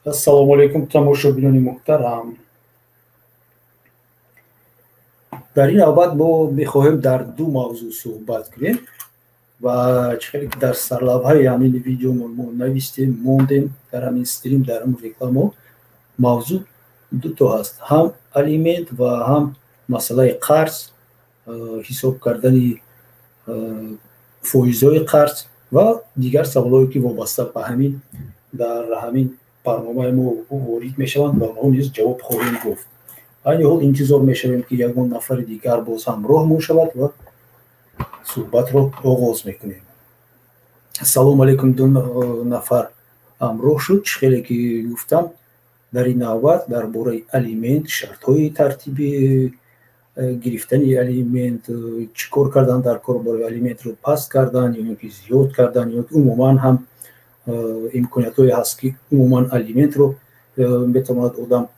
Ассалому алайкум, тамошобинони муҳтарам. Дар ин навбат мо мехоҳем дар ду мавзӯъ суҳбат кунем ва чӣ хеле ки дар сарлавҳаи ҳамин видеомон мо навистем, мондем дар ҳамин стрим, дар ҳамин рекламо, мавзӯъ дуто ҳаст: ҳам алимент ва ҳам масъалаи қарз, ҳисоб кардани фоизҳои қарз ва дигар саволҳое ки вобаста ба ҳамин дар ҳамин барномаи мо ворид мешаванд ва онҳо низ ҷавоб хоҳем гуфт. Айни ҳол интизор мешавем, ки ягон нафари дигар боз ҳамроҳ мешавад ва суҳбатро оғоз мекунем. Ассалому алайкум, ду нафар ҳамроҳ шуд. Чӣ хеле ки гуфтам, дар ин навбат дар бораи алимент, шартҳои тартиби гирифтани алимент, чӣ кор кардан дар кор барои алиментро паст кардан ё ин ки зиёд кардан, ё умуман ҳам имкониятҳое ҳаст, ки умуман алиментро метавонад одам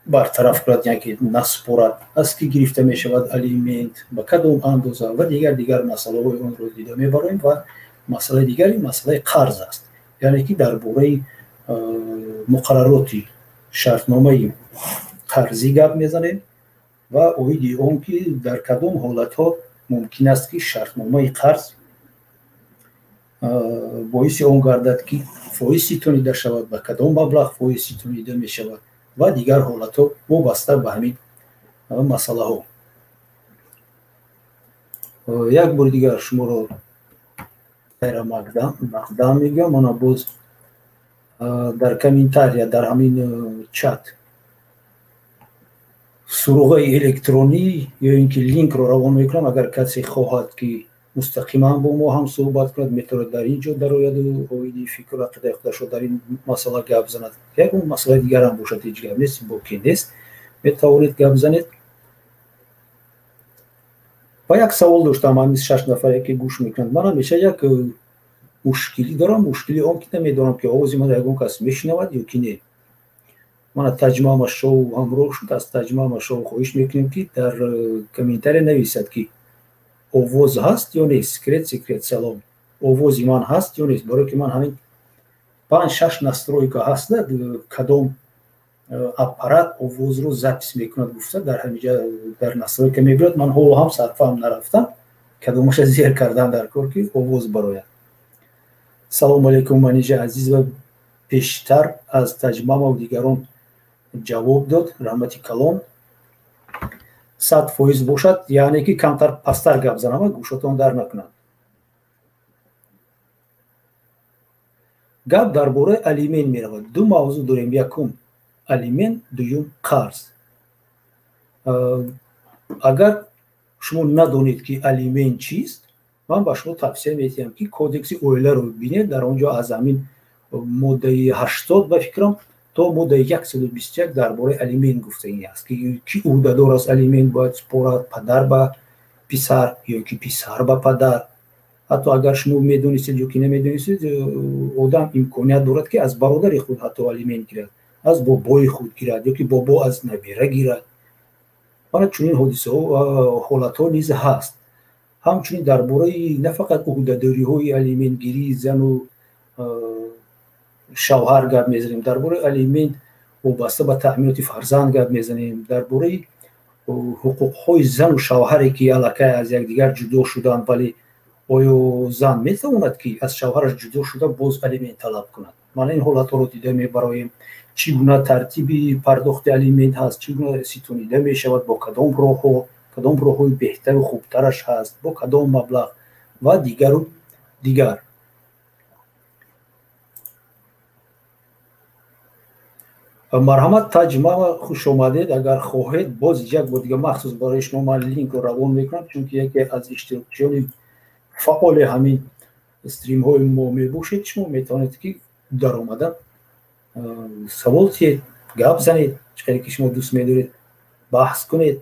бартараф кунад, яъне ки насупорад, аз ки гирифта мешавад алимент, ба кадом андоза ва дигар дигар масъалаҳои онро дида мебароем. Ва масъалаи дигари масъалаи қарз аст, яъне ки дар бораи муқаррароти шартномаи қарзӣ гап мезанем ва оиди он ки дар кадом ҳолатҳо мумкин аст, ки шартномаи қарз боиси он гардад, ки фоиз ситонида шавад, ба кадом маблағ фоиз ситонида мешавад ва дигар ҳолатҳо вобаста ба ҳамин масъалаҳо. Як бори дигар шуморо хайрамақдам мегӯям. Мана боз дар комментария, дар ҳамин чат суроғаи электронӣ ё ин ки линкро равон мекунам. Агар касе хоҳад, ки мустақиман бо мо ҳам суҳбат кунад, метавонад дар ин ҷо дарояду оиди фикру ақидаи худашро дар ин масъала гап занад. Ягон масъалаи дигарам бошад, ҳеҷ гап нест, боке нест, метавонед гап занед. Ва як савол доштам, ҳамин шаш нафаре ки гӯш мекунанд. Ман ҳамеша як мушкилӣ дорам, мушкили он ки намедонам, ки овози маро ягон кас мешунавад ё ки не. Мана Таҷмама Шоу ҳамроҳ шуд. Аз Таҷмама Шоу хоҳиш мекунем, ки дар комментария нависад, ки овоз ҳаст ё нест. Секрет, секрет, салом, овози ман ҳаст ё нест? Барое ки ман ҳамин панҷ шаш настройка ҳаста, кадом аппарат овозро запись мекунад гуфта дар ҳаминҷа дар настройка мегӯяд. Ман ҳоло ҳам сарфаҳм нарафтам, кадомаша зер кардан дар кор, ки овоз барояд. Салому алайкум, Манижа азиз, ва пештар аз Таҷмамав дигарон ҷавоб дод, раҳмати калон. 100% бошад, яъне ки камтар пасттар гап занам, гӯшотон дар накунад. Гап дар бораи алимент меравад. Ду мавзӯъ дорем: якум алимент, дуюм қарз. Агар шумо надонед, ки алимент чист, ман ба шумо тавсия медиҳам, ки кодекси оиларо бинед. Дар он ҷо аз ҳамин моддаи 80, ба фикрам, то моддаи 121 дар бораи алимент гуфтагӣ аст, ки ки ӯҳдадор аст алимент бояд супорад, падар ба писар ё ки писар ба падар. Ҳатто агар шумо медонистед ё ки намедонистед, одам имконият дорад, ки аз бародари худ ҳатто алимент гирад, аз бобои худ гирад ё ки бобо аз набера гирад. Мана чунин ҳодисаҳо, ҳолатҳо низ ҳаст. Ҳамчунин дар бораи на фақат ӯҳдадориҳои алиментгирии зану шавҳар гап мезанем, дар бораи алимент вобаста ба таъминоти фарзанд гап мезанем, дар бораи ҳуқуқҳои зану шавҳаре, ки аллакай аз якдигар ҷудо шуданд, вале оё зан метавонад, ки аз шавҳараш ҷудо шуда боз алимент талаб кунад? Мана ин ҳолатҳоро дида мебароем. Чӣ гуна тартиби пардохти алимент ҳаст, чӣ гуна ситонида мешавад, бо кадом роҳҳо, кадом роҳҳои беҳтару хубтараш ҳаст, бо кадом маблағ ва дигару дигар. Марҳамат, Таҷмама, хушомадед. Агар хоҳед, боз як бор дига махсус барои шумо ман линкро равон мекунам, чунки яке аз иштирокчиёни фаъоли ҳамин стримҳои мо мебошед. Шумо метавонед, ки даромада савол тиҳед, гап занед, чӣ қадар ки шумо дӯст медоред, баҳс кунед.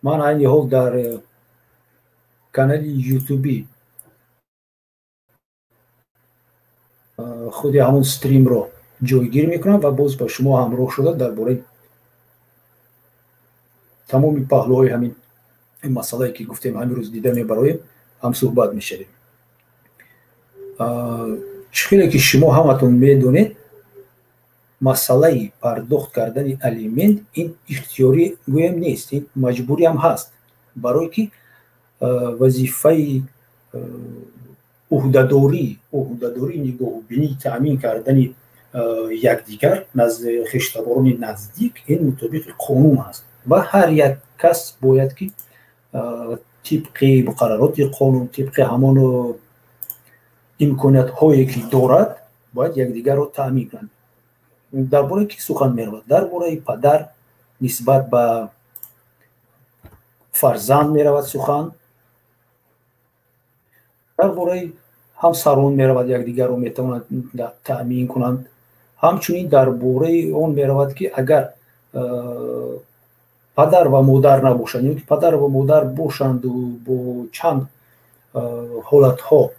Ман айни ҳол дар канали ютубӣ худи ҳамон стримро ҷойгир мекунам ва боз ба шумо ҳамроҳ шуда дар бораи тамоми паҳлӯҳои ҳамин масъалае, ки гуфтем, ҳамин рӯз дида мебароем, ҳам суҳбат мешавем. Чӣ хеле ки шумо ҳаматон медонед, масъалаи пардохт кардани алимент ин ихтиёрӣ гӯям нест, ин маҷбуриам ҳаст, барое ки вазифаи уҳдадорӣ нигоҳубинӣ таъмин кардани якдигар хештаборони наздик ин мутобиқи қонун аст ва ҳар як кас бояд ки тибқи муқаррароти қонун, тибқи ҳамон имкониятҳое ки дорад, бояд якдигарро таъмин кунанд. Дар бораи ки сухан меравад? Дар бораи падар нисбат ба фарзанд меравад сухан, дар бораи ҳамсарон меравад, якдигарро метавонанд таъмин кунанд. Ҳамчунин дар бораи он меравад, ки агар падар ва модар набошанд ё ки падар ва модар бошанду бо чанд ҳолатҳо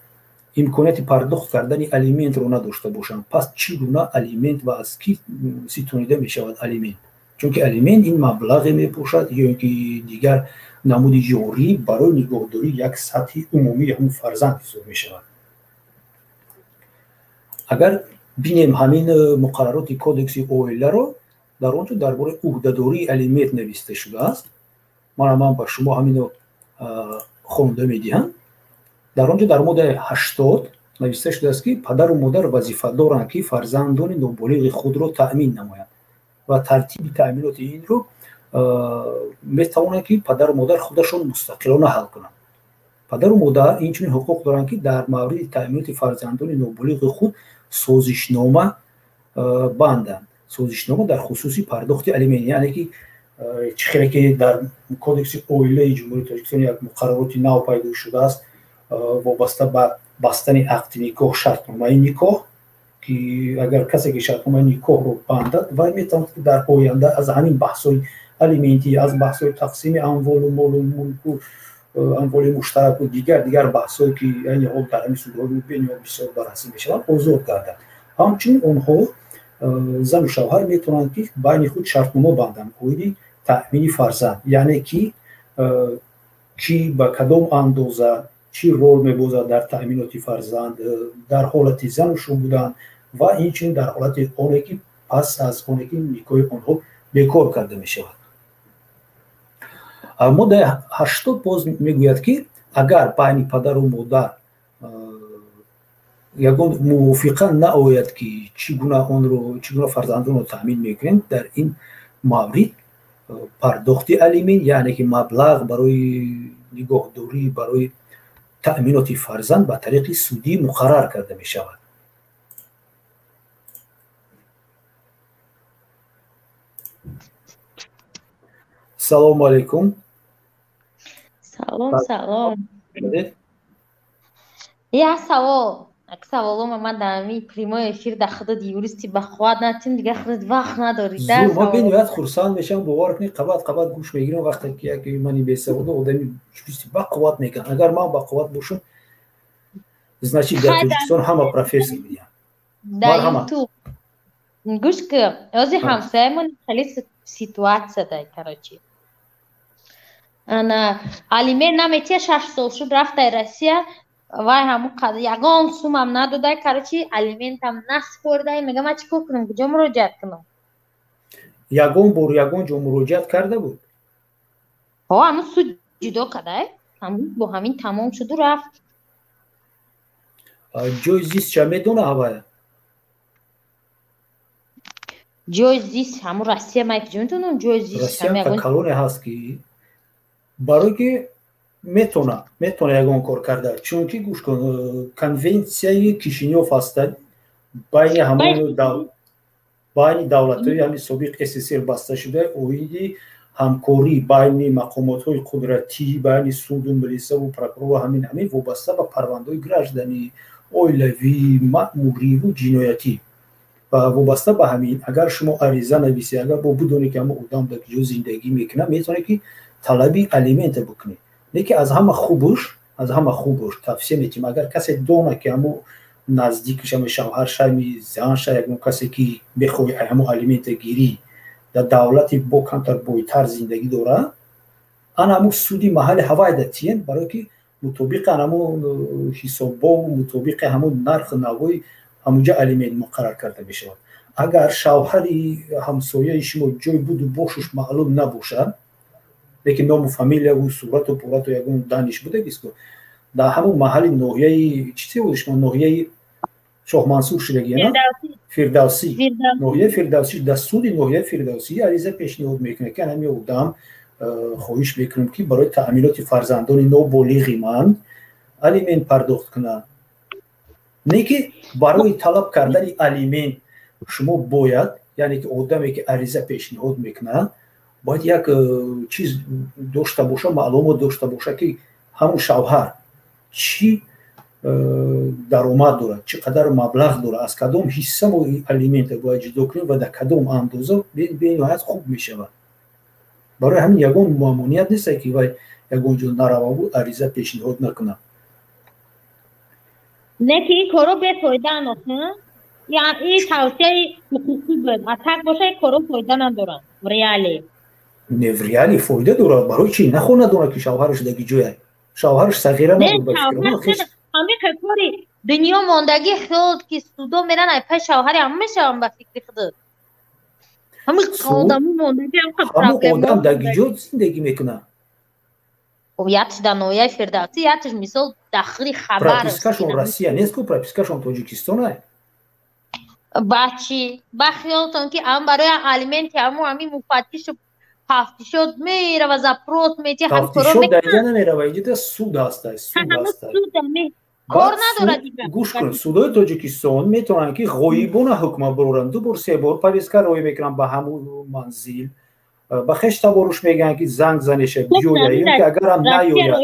имконияти пардохт кардани алиментро надошта бошанд, пас чӣ гуна алимент ва аз кӣ ситонида мешавад алимент? Чунки алимент ин маблағе мепӯшад ё ин ки дигар намуди ҷорӣ барои нигоҳдории як сатҳи умумии ҳамун фарзанд ҳисоб мешавад. Агар бинем ҳамин муқаррароти кодекси оиларо, дар он ҷо дар бораи уҳдадории алимент нависта шудааст. Ман ба шумо ҳамино хонда медиҳам. Дар он ҷо дар моддаи 80 нависта шудааст, ки падару модар вазифа доранд, ки фарзандони ноболиғи худро таъмин намоянд ва тартиби таъминоти инро метавонанд, ки падару модар худашон мустақилона ҳал кунанд. Падару модар инчунин ҳуқуқ доранд, ки дар мавриди таъминоти фарзандони ноболиғи худ созишнома банданд. Созишнома дар хусуси пардохти алимент, яъне ки чӣ хеле ки дар кодекси оилаи Ҷумҳурии Тоҷикистон як муқаррароти нав пайдо шудааст вобаста ба бастани ақди никоҳ, шартномаи никоҳ, ки агар касе ки шартномаи никоҳро бандад, вай метавонад, ки дар оянда аз ҳамин баҳсҳои алиментӣ, аз баҳсҳои тақсими амволу молу мулку, амволи муштараку дигар баҳсҳое ки айни ҳол дар ҳамин судҳои бениҳоят бисёр баррасӣ мешаванд, озод гардад. Ҳамчунин онҳо зану шавҳар метавонанд, ки байни худ шартнома банданд оиди таъмини фарзанд, яъне ки чӣ ба кадом андоза чӣ рол мебозад дар таъминоти фарзанд дар ҳолати зану шӯ будан ва инчунин дар ҳолати оне ки пас аз оне ки никоҳи онҳо бекор карда мешавад. Моддаи 80 боз мегӯяд, ки агар байни падару модар ягон мувофиқа наояд, ки чӣ гуна онро, чӣ гуна фарзандонро таъмин мекунем, дар ин маврид пардохти алимент, яъне ки маблағ барои нигоҳдорӣ, барои таъминоти фарзанд ба тариқи судӣ муқаррар карда мешавад. Салому алайкум. Салом, салом. Як савол, як саволома ман дар ҳамин прямой эфир дар худат юристи бахувват натим, дигар худат вақт надорӣ. Зур, ман бениҳоят хурсанд мешавам, бовар кунед, қабат қабат гӯш мегирам вақте ки яке мани бесаводо одами юристи бақувват мекунад. Агар ман бақувват бошам, значит дар Тоҷикистон ҳама профессор будиям. Дар Ютуб гӯш ки, ҳозир ҳамсоямон хеле ситуация дай, короче. Ана алимент наметия, 6 сол шуд, рафтай Россия, вай ҳамун ягон сумам надодай, короче, алиментам насупоридай. Мега, ман чӣ кор кунам, куҷо муроҷиат кунам? Ягон бор ягон ҷо муроҷиат карда буд? Ҳо, ҳамун суд ҷудо кардай, ҳамун бо ҳамин тамом шуду рафт. Ҷои зистша медона ҳавая? Ҷои зист ҳамун Россия, ман куҷо медонам ҷои зист. Россия калоне ҳаст, ки барое ки метавона ягон кор карда, чунки гӯш кун, конвенсияи Кишинёв ҳастад байни ҳамон байни давлатҳои ҳамин собиқ СССР баста шуда оиди ҳамкорӣ байни мақомотҳои қудратӣ, байни суду милисаву прокурору ҳамин вобаста ба парвандаҳои гражданӣ, оилавӣ, маъмуриву ҷиноятӣ. Ва вобаста ба ҳамин агар шумо ариза нависед, агар бо бидонед, ки ҳамон одам дар куҷо зиндагӣ мекунад, метавонед, ки талаби алимента бикунед. Лекин аз ҳама хубуш тавсия метиҳем, агар касе дона, ки ҳамо наздикаш, ҳами шавҳарша, ҳами занша, ягон касе ки мехоҳи ҳамо алимента гирӣ, дар давлати бо камтар бойтар зиндагӣ дорад, ана ҳамун суди маҳалли ҳавайда тиен, барое ки Мутобиқи ҳамон ҳисобову мутобиқи ҳамон нарху навои ҳамунҷа алимент муқаррар карда мешавад. Агар шавҳари ҳамсояи шумо ҷои буду бошуш маълум набошад, лекин ному фамилияву сурату пурату ягон даниш будагист, дар ҳамон маҳалли ноҳияи чизе буд, шумо ноҳияи Шоҳмансур шудагӣ, Фирдавсӣ, ноҳияи Фирдавсӣ, дар суди ноҳияи Фирдавсӣ ариза пешниҳод мекунад, ки ҳамин одам хоҳиш мекунем, ки барои таъминоти фарзандони ноболиғи ман алимент пардохт кунад. Не ки барои талаб кардани алимент шумо бояд, яъне ки одаме ки ариза пешниҳод мекунад, бояд як чиз дошта боша, маълумот дошта боша, ки ҳамун шавҳар чӣ даромад дорад, чӣ қадар маблағ дорад, аз кадом ҳисса мо алимента бояд ҷудо кунем ва дар кадом андоза бениҳоят хуб мешавад. Барои ҳамин ягон мамоният нест, ки вай ягон ҷо нарававу ариза пешниҳод накунад. Не ки ин коро бефоидаанд, охи? Ин тавсияи ҳуқуқӣ буд, а так боша, ин коро фоида надоранд в реале. Не, в реале фоида дорад. Барои чӣ? Нахо надонад, ки шавҳараш даги ҷоя, шавҳараш сағира набуд. Ҳамин кори дунё мондагӣ хиёл, ки судо меран, ай пай шавҳари ҳама мешавам, ба фикри худ. Ҳамин одамо мондагӣ. Ҳамон одам даги ҷо зиндагӣ мекунад. Якш дар ноҳияи Фирдавсӣ, якш, мисол, дахли хабар. Пропискашон Россия нест ку, пропискашон Тоҷикистон. Ба чӣ ба хиёлтон, ки ам барои алименти ҳамо ҳамин муфаттишу тафтишот мерава, запрос мети? Тафтишот дар инҷа намерава, инҷа суд ҳаста, суд ҳаста. Кор надорад. Гӯш кун, судои Тоҷикистон метавонанд, ки ғоибона ҳукма буроранд. Ду бор, се бор повестка роӣ мекунанд ба ҳамун манзил, ба хештаборуш мегӯянд, ки занг занеша, биёя, ё ки агарам наёяд.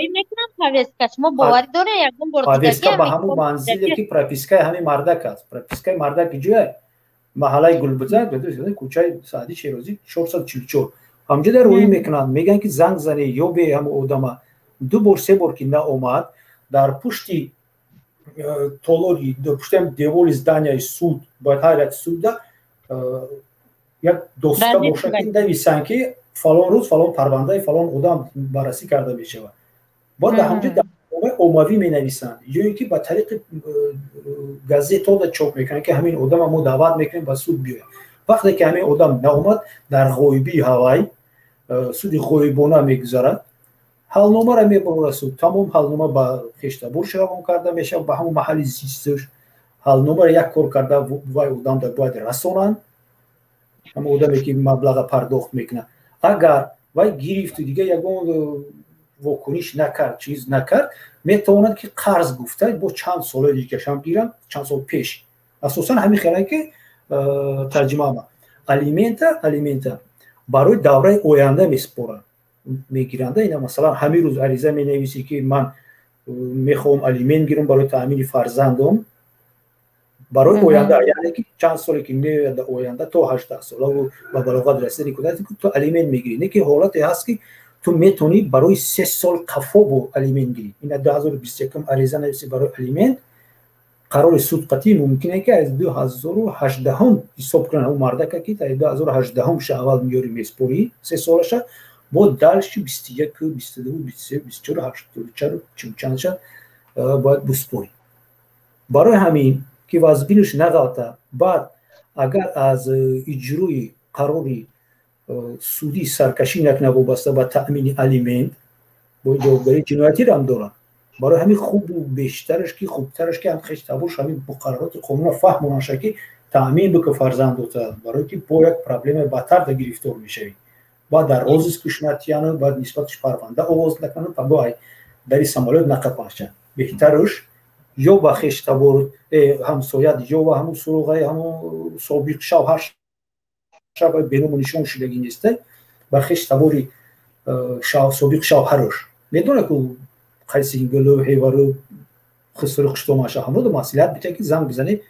Повестка ба ҳамун манзиле, ки пропискаи ҳамин мардак аст. Пропискаи мардак ҷоя маҳаллаи Гулбузак, кӯчаи Саъди Шерозӣ, 444, ҳамҷода роӣ мекунанд, мегӯянд, ки занг зане, ё бе ҳамун одама. Ду бор, се бор ки наомад, дар пушти толори, пушти девори зданияи суд бояд ҳар як суда як доска бошад, ки нависанд, ки фалон рӯз фалон парвандаи фалон одам баррасӣ карда мешавад. Бояд дар ҳамҷо оммавӣ менависанд ё ин ки ба тариқи газетода чоп мекунанд, ки ҳамин одама мо даъват мекунем, ба суд биёяд. Вақте ки ҳамин одам наомад, дар ғоибии ҳавай суди ғоибона мегузарад, ҳалномаро мебарорад суд, тамом. Ҳалнома ба хештаборш равон карда мешавад, ба ҳамон маҳалли зисташ. Ҳалномаро як кор карда вай одамда бояд расонанд, ҳамон одаме ки маблаға пардохт мекунад. Агар вай гирифту дига ягон вокуниш накард, чиз накард, метавонад, ки қарз гуфта бо чанд солаи дигашам гиранд, чанд сол пеш. Асосан ҳамин хелан, ки тарҷимаама алимента барои давраи оянда месупоранд, мегиранда. Ина, масалан, ҳамин рӯз ариза менависӣ, ки ман мехоҳам алимент гирам барои таъмини фарзандом барои оянда, яъне ки чанд соле ки меояд дар оянда, то 18 солаву ба балоғат расидани кӯдак ту алимент мегирӣ. Не ки ҳолате ҳаст, ки ту метавонӣ барои 3 сол қафо бо алимент гирӣ. Ина 2021-ум ариза нависӣ барои алимент, қарори суд қатъӣ, мумкине, ки аз 2018-ум ҳисоб кунанд. Ҳамун мардака, ки 2018-ум ша аввал меёрӣ, меспорӣ 3 солаша, бо дальше 21, 22, 23, 24, 84, чилчандша бояд биспорӣ. Барои ҳамин ки вазбинаш нағалта, баъд агар аз иҷрои қарори судӣ саркашӣ накунад вобаста ба таъмини алимент, бо ҷавобгарии ҷиноятиро ҳам дорад. Барои ҳамин хубу бештараш ки, хубтараш ки ҳам хештабош ҳамин муқаррароти қонуна фаҳмонаша, ки таъмин бикун фарзандота, барое ки бо як проблемаи бадтар да гирифтор мешавӣ. Баъд дар розыск кушнатияну баъд нисбаташ парванда оғоз накунанд, паго ай дари самолёт нақапанша. Беҳтараш ё ба хештабор ҳамсоят, ё ба ҳамун суроғаи ҳамун собиқ шавҳар, шава беному нишон шудагӣ неста, ба хештабори собиқ шавҳараш медонад, ку қайси гулу ҳевару хисру хуштомаша, ҳамоду маслиҳат бита, ки занг бизанед,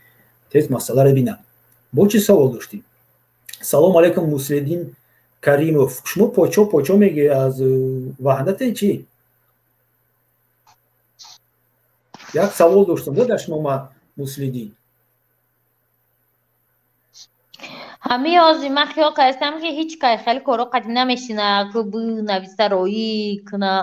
тез масъаларо бинад. Бо чӣ савол доштем? Салому алайкум, Муслиддин Каримов. Шумо почо почо мегӯед, аз Ваҳдате чӣ? Як савол доштам дар шумо, ма Муслиддин. Ҳамин ҳозир ман хиёл кардастам, ки ҳеҷ кай хеле коро қадим намешина, ки бинависа, роӣ куна,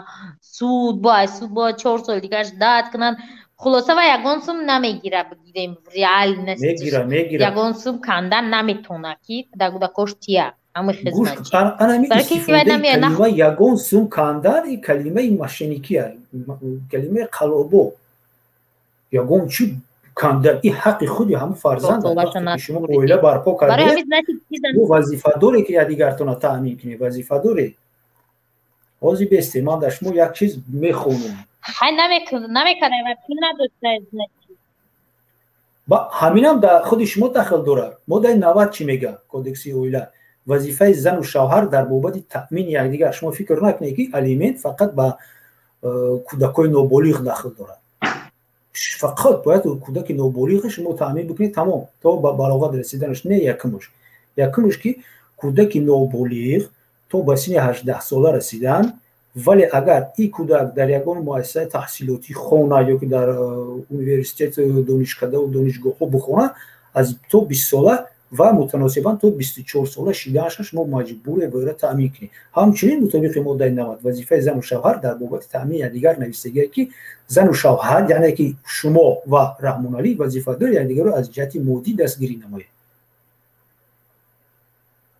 суд бояд, суд бояд 4 соли дигараш дад кунанд. Хулоса, ва ягон сум намегира, бигирем реальность. Мегира, мегира. Ягон сум кандан наметона, ки дар кӯдакош тия ҳамин хизмат. Ягон сум кандан и калимаи мошенникия, калимаи қалобо. Ягон чӣ кандан? И ҳаққи худи ҳамун фарзанд. Шумо оила барпо кардед, вазифа доре, ки якдигартона таъмин кунед, вазифа доре. Ҳозир бесте, ман дар шумо як чиз мехонам. Хай, намекардам, пул надошта. Ҳаминам дар худи шумо дахл дорад. Моддаи 90 чӣ мега кодекси оила? Вазифаи зану шавҳар дар бобати таъмини якдигар. Шумо фикр накунед, ки алимент фақат ба кӯдакҳои ноболиғ дахл дорад. Фақат бояд кӯдаки ноболиғи шумо таъмин бикунед, тамом, то ба балоғат расиданаш. Не, якумуш ки кӯдаки ноболиғ то ба синни 18сола расидан, вале агар ин кӯдак дар ягон муассисаи таҳсилотӣ хона ё ки дар университет, донишкадаву донишгоҳҳо бихона, аз то 20сола ва мутаносибан то 24сола шиданаша шумо маҷбуре бояд таъмин кунед. Ҳамчунин, мутобиқи моддаи 90, вазифаи зану шавҳар дар бобати таъмини якдигар нависагие, ки зану шавҳар, яъне ки шумо ва Раҳмоналӣ, вазифа доред якдигарро аз ҷиҳати моддӣ дастгирӣ намоед.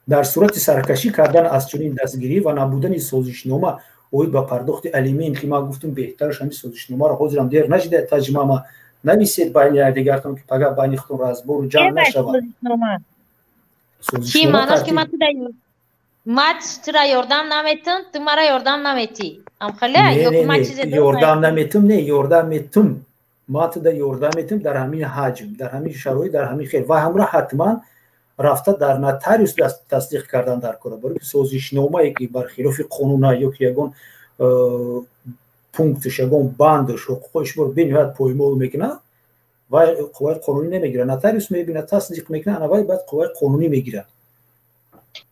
Дар сурати саркашӣ кардан аз чунин дастгирӣ ва набудани созишнома оид ба пардохти алимент, ки ман гуфтум, беҳтараш ҳамин созишномаро ҳозирам дер нашида таҷмама нависед байни якдигартон, ки пага байни худтон разбору ҷамъ нашавад. Чӣ маънош, ки ман тура ёрдам наметум, ту мара ёрдам наметӣ, амхале? Ёрдам наметум не, ёрдам метум. Ман туда ёрдам метум дар ҳамин ҳаҷм, дар ҳамин шароит, дар ҳамин хел. Ва ҳамра ҳатман рафта дар нотариус тасдиқ кардан дар кора, барои ки созишномае, ки бар хилофи қонуна ё ки ягон пунктш, ягон бандаш ҳуқуқҳои шуморо бениҳоят поймол мекунад, вай қувваи қонунӣ намегирад. Нотариус мебинад, тасдиқ мекунад, ана вай баъд қувваи қонунӣ мегирад.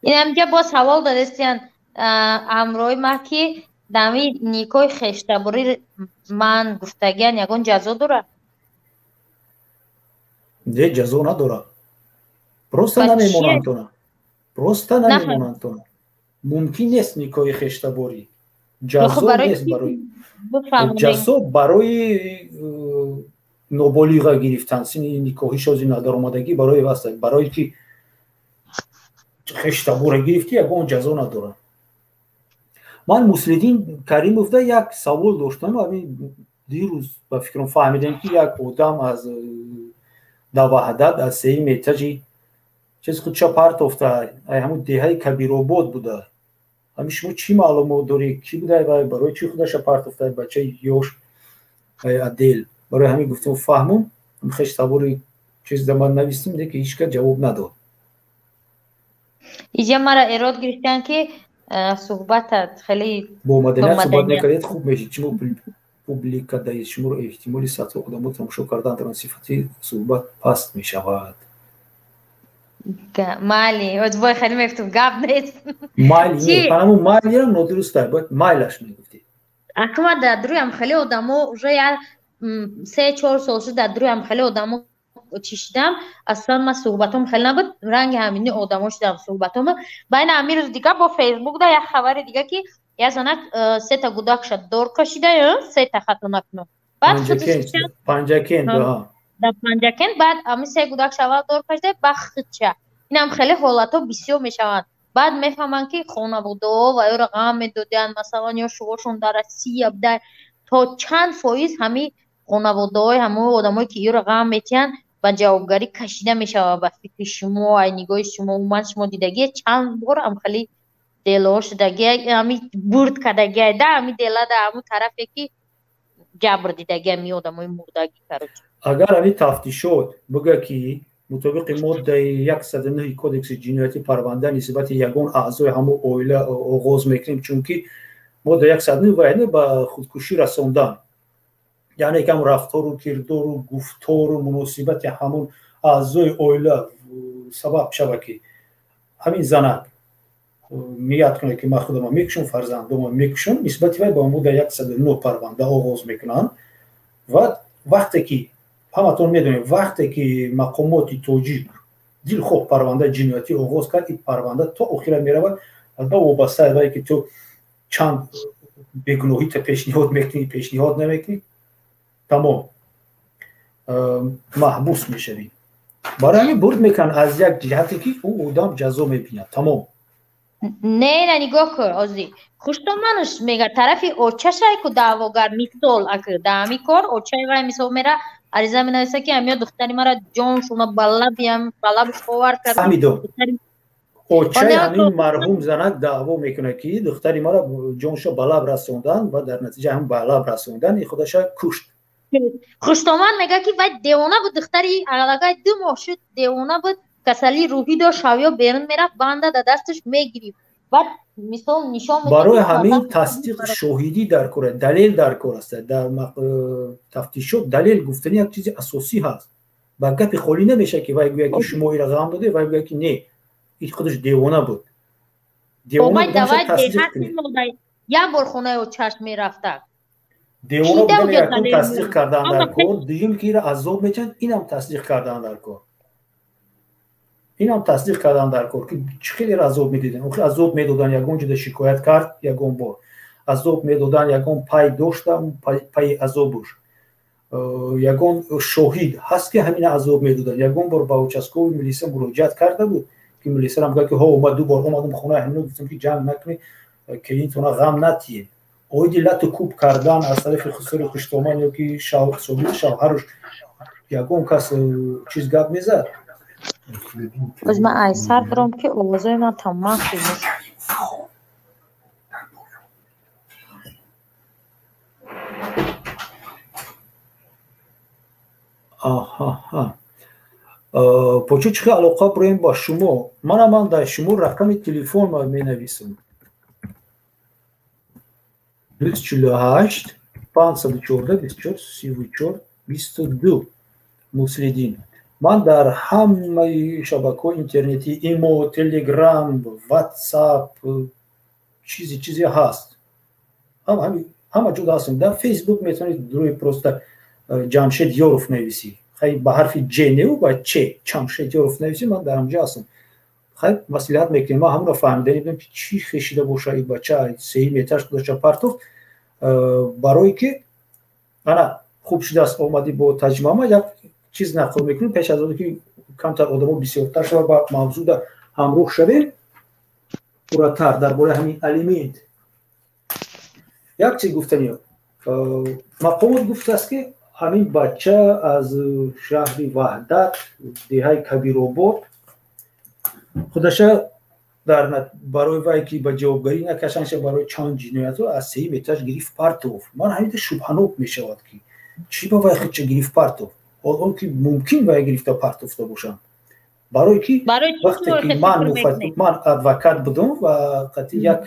Инамҷа боз савол додестиян ҳамроҳи ма, ки дами никоҳи хештаборӣ ман гуфтагиян, ягон ҷазо дорад? Не, ҷазо надорад. Просто намемонанд, просто намемонанд. Мумкин нест никоҳи хештаборӣ. Ҷазо нест барои ҷазо барои ноболиға гирифтан, синни никоҳи шози надаромадагӣ барои васта. Барои ки хештабора гирифтӣ, ягон ҷазо надорад. Ман Муслиддин Каримовда як савол доштам. Ҳамин дирӯз ба фикрам фаҳмидем, ки як одам аз Даваҳдат, аз сеюм этажи чиз худша партофта, ай ҳамун деҳаи Кабиробод буда. Ҳамин шумо чӣ маълумот доред, кӣ буда, барои чӣ худаша партофта, бачаи ёш адел? Барои ҳамин гуфтем, фаҳмум, хештабори чиз да ман навистем, леки ҳеҷ кас ҷавоб надод. Иҷа мара эрод гирифтан, ки суҳбатат хеле бо маданият суҳбат накардед, хуб мешид. Шумо публика даед, шуморо эҳтимоли садҳо одамо тамошо кардан доранд, сифати суҳбат паст мешавад. Майли, вой, хеле мегуфтум, гап нест. Майли не, ҳамун майлиам нодуруст, бояд майлаш мегуфтед. Акма дар дуруям хеле одамо уже як 3-4 сол шуд, дар дуруям хеле одамо чӣ шидам. Аслан ман суҳбатом хеле набуд, ранги ҳамини одамо шудам суҳбатом. Байна ҳамин рӯз дига бо Фейсбук да як хабари дига, ки як занак сета гудакша дор кашида, сета, хато накунам. Баъд Панҷакент. Дар Панҷакент. Баъд ҳамин се гудакша аввал дор кашида, баъд худша. Инам хеле ҳолатҳо бисёр мешаванд. Баъд мефаҳманд, ки хонаводаҳо ва ёро ғам медодианд, масалан, ё шувошон дар Россия буда. То чанд фоиз ҳамин хонаводаҳои ҳамон одамое, ки ёро ғам метиҳанд, ба ҷавобгарӣ кашида мешавад, ба фикри шумо, ай нигоҳи шумо, умуман шумо дидагие, чанд бор ам хеле делоҳо шудагия, ҳами бурд кардагия да ҳами дела да ҳамун тарафе, ки ҷабр дидагия, ҳами одамои мурдагӣ, короче? Агар ҳамин тафтишот бигӯя, ки мутобиқи моддаи 109 кодекси ҷиноятӣ парванда нисбати ягон аъзои ҳамон оила оғоз мекунем, чунки модда 109 вайне ба худкушӣ расондан, яъне кам рафтору кирдору гуфтору муносибати ҳамон аъзои оила сабаб шава, ки ҳамин занак ният кунад, ки ман худама мекушам, фарзандома мекушам, нисбати вай ба модда 109 парванда оғоз мекунанд. Ва вақте ки ҳаматон медонем, вақте ки мақомоти тоҷик Дилхоҳ парвандаи ҷиноятӣ оғоз кард, ин парванда то охира меравад. Албатта, вобаста аз вае ки ту чанд бегуноҳита пешниҳод мекунӣ, пешниҳод намекунӣ, тамом, маҳбус мешавӣ. Барои ҳамин бурд мекунанд аз як ҷиҳате, ки ӯ одам ҷазо мебинад, тамом. Не, на, нигоҳ кун, озӣ хуштоманаш мега, тарафи очашай ку даъвогар. Мисол, ак даами кор очаи вай, мисол, мера ариза менависа, ки амиё духтари мара ҷоншуна балабиям балабш овар кард. Фаҳмидум, очаи ҳамин марҳум занак даъво мекунад, ки духтари мара ҷоншо ба лаб расондан ва дар натиҷа ҳам ба лаб расондан и худаша кушт. Хуштоман мега, ки вай девона буд, духтари аллакай 2 моҳ шуд, девона буд, касалии рӯҳӣ дошт, шавё берун мерафт, банда да дасташ мегирифт. Баъд, мисол, нишон Барои ҳамин тасдиқ, шоҳидӣ дар кор, далел дар кор аст. Дар тафтишот далел гуфтани як чизи асосӣ ҳаст. Ба гапи холӣ намешавад, ки вай гӯяд, ки шумо ира ғам доде, вай гӯяд, ки не, ин худаш девона буд. Як бор хонаи очаш мерафта. Девона будани якум тасдиқ кардан дар кор, дуюм ки ира азоб мечанд, инам тасдиқ кардан дар кор, инам тасдиқ кардан дар кор, ки чӣ хеле азоб медидан. Охир азоб медодан, ягон ҷода шикоят кард, ягон бор азоб медодан, ягон пай дошта, пайи азобуш, ягон шоҳид ҳаст, ки ҳамина азоб медодан, ягон бор ба участковый милиса муроҷиат карда буд, ки милисарам гуфт, ки ҳо, омад, ду бор омадам хонаи ҳамино, гуфтам, ки ҷанг накунӣ, келинтона ғам натиед. Оиди лату кӯб кардан аз тарафи хусури хуштоман ё ки собиқ шавҳаруш ягон кас чиз гап мезад? Боз ман ай сар дорам, ки овозои ман тамоман хомӯш. Аҳаҳа, почо чӣ хел алоқа бироем ба шумо? Мана, ман дар шумо рақами телефон менависам: 248 514 24 34 22. Муслидин, ман дар ҳамаи шабакаҳои интернетӣ, имо, телеграм, ватсап, чизи чизе ҳаст, ҳама ҷо ҳастем. Дар фейсбук метавонед рӯи просто Ҷамшед Ёров нависӣ, хай, ба ҳарфи ҷ неу, ба ч, Чамшед Ёров нависӣ, ман дар ҳамҷо ҳастам. Хай, маслиҳат мекунем. Ман ҳамонро фаҳмида будам, ки чӣ хешида боша и бача сеюм этаж худоша партофт. Барое ки ана хуб шудааст, омадӣ бо таҷмама, як чиз нақл мекунем, пеш аз оне ки камтар одамо бисёртар шава, ба мавзӯъда ҳамроҳ шавем пурратар. Дар бораи ҳамин алимент як чиз гуфтаниё. Мақомот гуфтааст, ки ҳамин бача аз шаҳри Ваҳдат, деҳаи Кабиробод, худаша дар барои вай ки ба ҷавобгарӣ накашанша барои чанд ҷиноятҳо, аз сеюм этаж гирифт партов. Ман ҳамида шубҳанок мешавад, ки чӣ ба вай худша гирифт партов, он ки мумкин вай гирифта партофта бошанд. Барое ки вақте ки ман адвокат будам ва қатъи як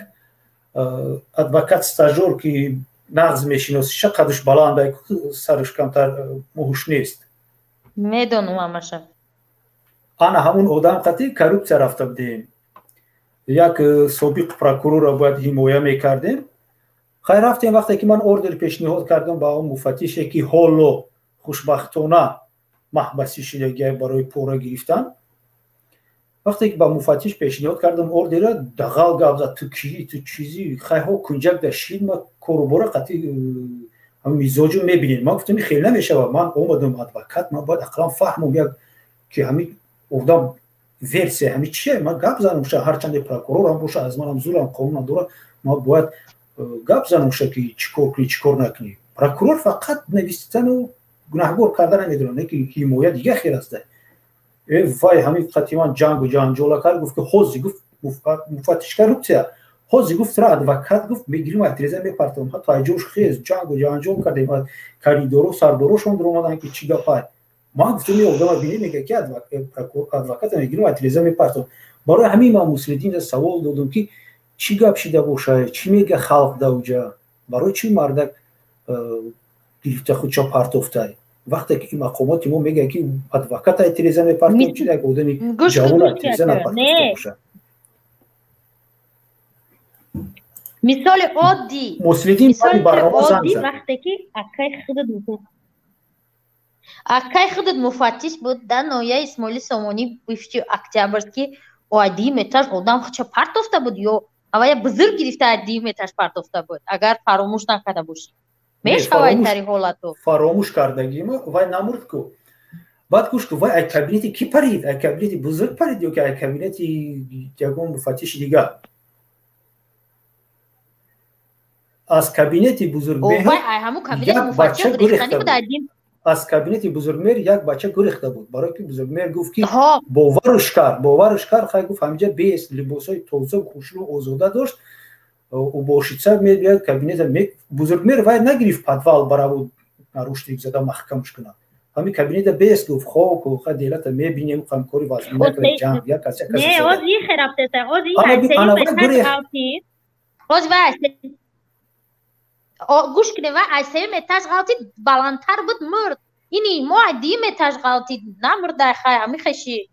адвокат стажёр, ки нағз мешиносиша, қадаш баланда, сараш камтар муҳуш нест. Медонам ҳамаша. Ана ҳамун одам қатъи коррупсия рафта будем, як собиқ прокурорро бояд ҳимоя мекардем. Хай, рафтем. Вақте ки ман ордер пешниҳод кардам ба он муфаттише, ки ҳоло хушбахтона маҳбасӣ шидагия барои пора гирифтан, вақте ки ба муфаттиш пешниҳод кардам ордера, дағал гап зад: «Ту кӣ, ту чизи?» Хайҳо, кунҷак да шид, ма корубора қатъи мизоҷу мебинем. Ман гуфтам, хел намешавад, ман омадам адвокат, ман бояд ақаллан фаҳмам, як ки ҳамин одам версия ҳами чие, ман гап занам ша. Ҳарчанде прокурорам боша, аз манам зурам, қонунам дора, ман бояд гап занам ша, ки чӣ кор кунӣ, чӣ кор накунӣ. Прокурор фақат навистану гунаҳгор карда намедонад, не ки ҳимоя дига хел аста. Вай ҳамин қатъи ман ҷангу ҷанҷола кард, гуфт, ки ҳози, гуфт, муфаттиш коррупсия, ҳози, гуфт, тра адвокат, гуфт, мегирим, ай тиреза мепартам. Ҳатто айҷош хез, ҷангу ҷанҷол кардем, коридоро сардорошон дуромаданд, ки чӣ гапай. Ман гуфтам, ин одама бинӣ, мега, ки адвоката мегирим, ай тиреза мепартам. Барои ҳамин ман Муслидин савол додам, ки чӣ гап шида боша, чӣ мега халқ дауҷа, барои чӣ мардак гирифта худша партофтай, вақте ки мақомоти мо мегӯяд, ки адвокат ай тиреза мепартом, чи як одами ҷавон ай тиреза напартофта боша? Мисоли оддӣ. Муслидин. Мисоли оддӣ, вақте ки акай худат Акай худат муфаттиш буд дар ноҳияи Исмоили Сомонӣ, бифти Октябрьский, ай дуюм этаж одам худша партофта буд ё авая бузург гирифта ай дуюм этаж партофта буд, агар фаромӯш накарда бошӣ. Мешавад тари ҳолату. Фаромӯш кардагима, вай намурд ку. Баъд гӯш ку, вай ай кабинети ки парид? Ай кабинети бузург парид ё ки ай кабинети ягон муфаттиши дигар? Аз кабинети бузургмеҳр як бача гурехта буд. Аз кабинети бузургмеҳр як бача гурехта буд, барое ки бузургмеҳр гуфт ки боваруш кард, боваруш кард, хай гуфт ҳаминҷа бес либосҳои тоза, хушрӯ, озода дошт, уборщица мебиёд кабинета. Бузургмеҳр вай нагирифт подвал бараву нарушник зада маҳкамш кунад. Ҳамин кабинета бес гуфт, хок ха делата мебинем, ҳамкори вазмин накунем, ҷанг як кас як кас. Не, оз ихе рафтеса, оз оз вай гӯш кунем, вай аз сеюм этаж ғалтид, баландтар буд, мурд. Ини мо аз дуюм этаж ғалтид, намурдай, хай ҳами хеши.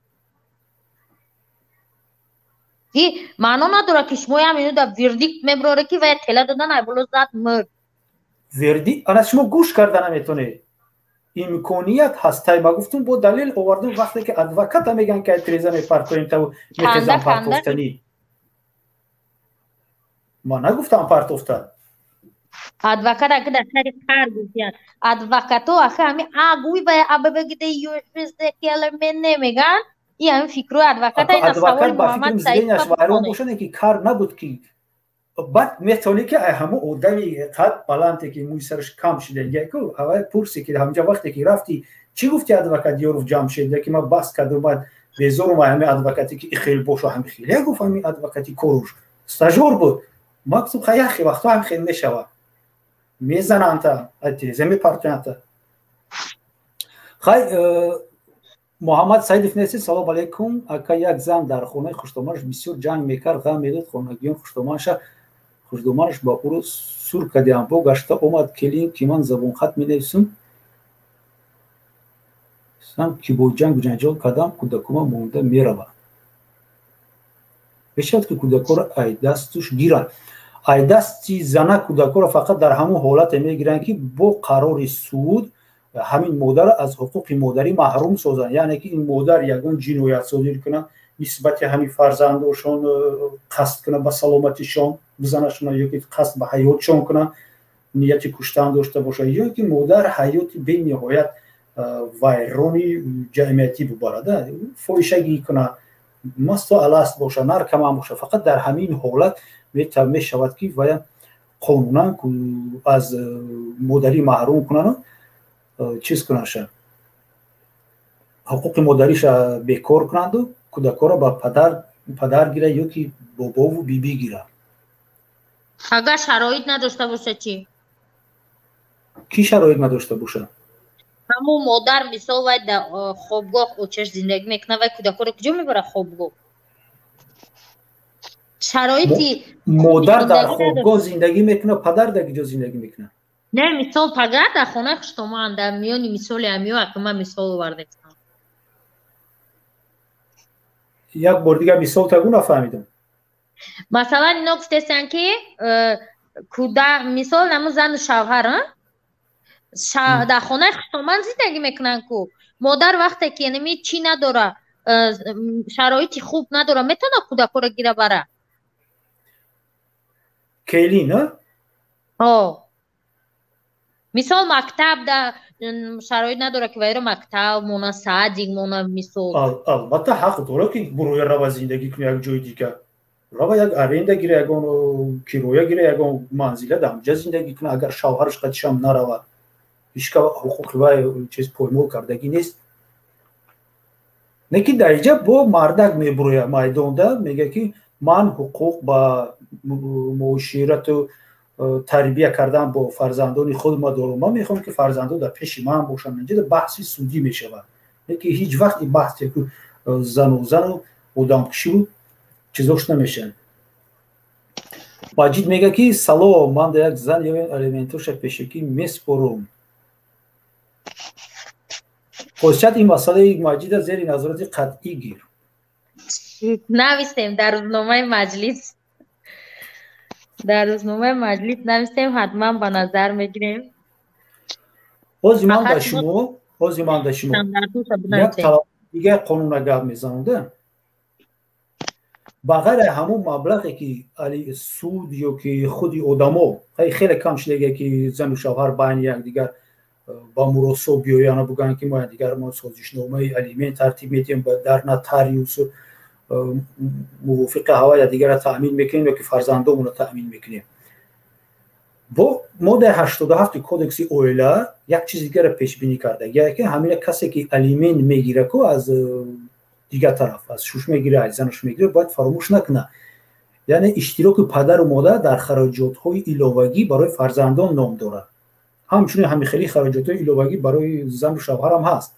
И маъно надорад, ки шумоям ино да вердикт меброре, ки вай тела додан, ай боло зад, мурд. Вердикт ана шумо гӯш карда наметонед. Имконият ҳаст, тай ма гуфтум, бо далел овардум, вақте ки адвоката мегӯянд, ки ай треза мепартоем, та мехезам партофтанӣ. Ма нагуфтам партофта. Адвокат ака дар сари қар гуфтиянд. Адвокато аха ҳами а гӯй ва аббгд юшзкелмен меган. И ҳами фикрҳои адвоката ина саволи Муҳаммад Саид вайрон бошад, ки кар набуд, ки баъд метавонӣ, ки ай ҳамо одами қад баланде, ки мӯи сараш кам шуда, яку ҳавай пурси, ки ҳамҷа вақте ки рафти, чӣ гуфти адвокат Ёров Ҷамшед, яки ма баҳс кардум, баъд безорум ай ҳами адвокате, ки ихел бошу, ҳами хел я гуфт, ҳами адвокати коруш стажёр буд. Ма гуфтум, хай яхе вақто ҳам хел мешавад, мезананда, теза мепартоянда. Хай, Муҳаммад Саидов неси, салом алейкум. Ака, як зан дар хонаи хуштоманаш бисёр ҷанг мекард, ғам медод хонагиён хуштоманаша, хуштоманаш ба ӯро сур кардиам, бо гашта омад келин, ки ман забонхат менависум, сам ки бо ҷангу ҷанҷол кардам, кӯдакума монда меравад. Мешавад, ки кӯдакоро ай дастуш гиранд? Ай дасти зана кӯдакоро фақат дар ҳамон ҳолате мегиранд, ки бо қарори суд ҳамин модарро аз ҳуқуқи модарӣ маҳрум созанд, яъне ки ин модар ягон ҷиноят содир кунад нисбати ҳамин фарзандошон, қасд кунад ба саломатишон, бизанашона, ё ки қасд ба ҳаётшон кунад, нияти куштан дошта бошад, ё ки модар ҳаёти бениҳоят вайрони ҷамъиятӣ бубарад, фоҳишагӣ кунад, масту аласт бошад, наркоман бошад. Фақат дар ҳамин ҳолат мешавад, ки вая қонунан аз модарӣ маҳрум кунану чиз кунанша, ҳуқуқи модариша бекор кунанду кӯдакоро ба падар гира ё ки бобову бибӣ гира. Агар шароит надошта боша чӣ? Кӣ шароит надошта боша? Ҳамун модар, мисол, вай дар хобгоҳ очаш зиндагӣ мекунад, вай кӯдакоро куҷо мебарад хобгоҳ? Шароити модар дар хобгоҳ зиндагӣ мекунад, падар дар куҷо зиндагӣ мекунад? Не, мисол, пагар дар хонаи хуштоман, дар миёни мисоли ҳамиё, ака ман мисол овардем. Як бор дигар мисол тагу, нафаҳмидам. Масалан, ино гуфтесанд, ки кӯдак, мисол, намун зану шавҳар дар хонаи хуштоман зиндагӣ мекунанд ку, модар вақте ки янами чӣ надора, шароити хуб надора, метавонад кӯдакоро гира бара? Келин о мисол, мактаб да шароит надора, ки вайро мактаб мона, садик мона, мисол. Албатта, ҳақ дора, ки буроя рава зиндагӣ куна як ҷои дигар, рава як аренда гира, ягон кироя гира, ягон манзила дар ҳамҷа зиндагӣ куна, агар шавҳараш қатишам наравад. Ҳичка ҳуқуқи вай чиз поймол кардагӣ нест. Не ки дар инҷа бо мардак мебуроя майдонда, мега, ки ман ҳуқуқ ба муоширату тарбия кардан бо фарзандони худма дорам, ман мехоҳам, ки фарзандон дар пеши ман бошанд. Инҷа баҳси судӣ мешавад, ки ҳеҷ вақт ин баҳс зану зану одамкушиву чизош намешавад. Маҷид мега, ки салом, ман да як зан ё алиментоша пешакӣ меспорум. Хосият, ин масъалаи Маҷида зери назорати қатъӣ гир. Навистем дар рӯзномаи маҷлис, дар рӯзномаи маҷлис навистем, ҳатман ба назар мегирем. Ҳозир ман ба шумо Ҳозир ман да шумо як талаб дигар қонуна гап мезанам да. Ба ғайри ҳамун маблағе ки суд ё ки худи одамо, хеле кам шудагия ки зану шавҳар байни якдигар ба муросо биёяну бугӯянд, ки мо якдигар мо созишномаи алимент тартиб медиҳем, дар нотариусу мувофиқи ҳава якдигарро таъмин мекунем ё ки фарзандомонро таъмин мекунем. Бо моддаи 87-и Кодекси оила як чизи дигарро пешбинӣ карда, ки ҳамина касе ки алимент мегира ку аз дигар тараф, аз шуш мегира, аз занаш мегира, бояд фаромӯш накунад, яъне иштироки падару модар дар хароҷотҳои иловагӣ барои фарзандон ном дорад. Ҳамчунин ҳамин хели хароҷотҳои иловагӣ барои зану шавҳарам ҳаст.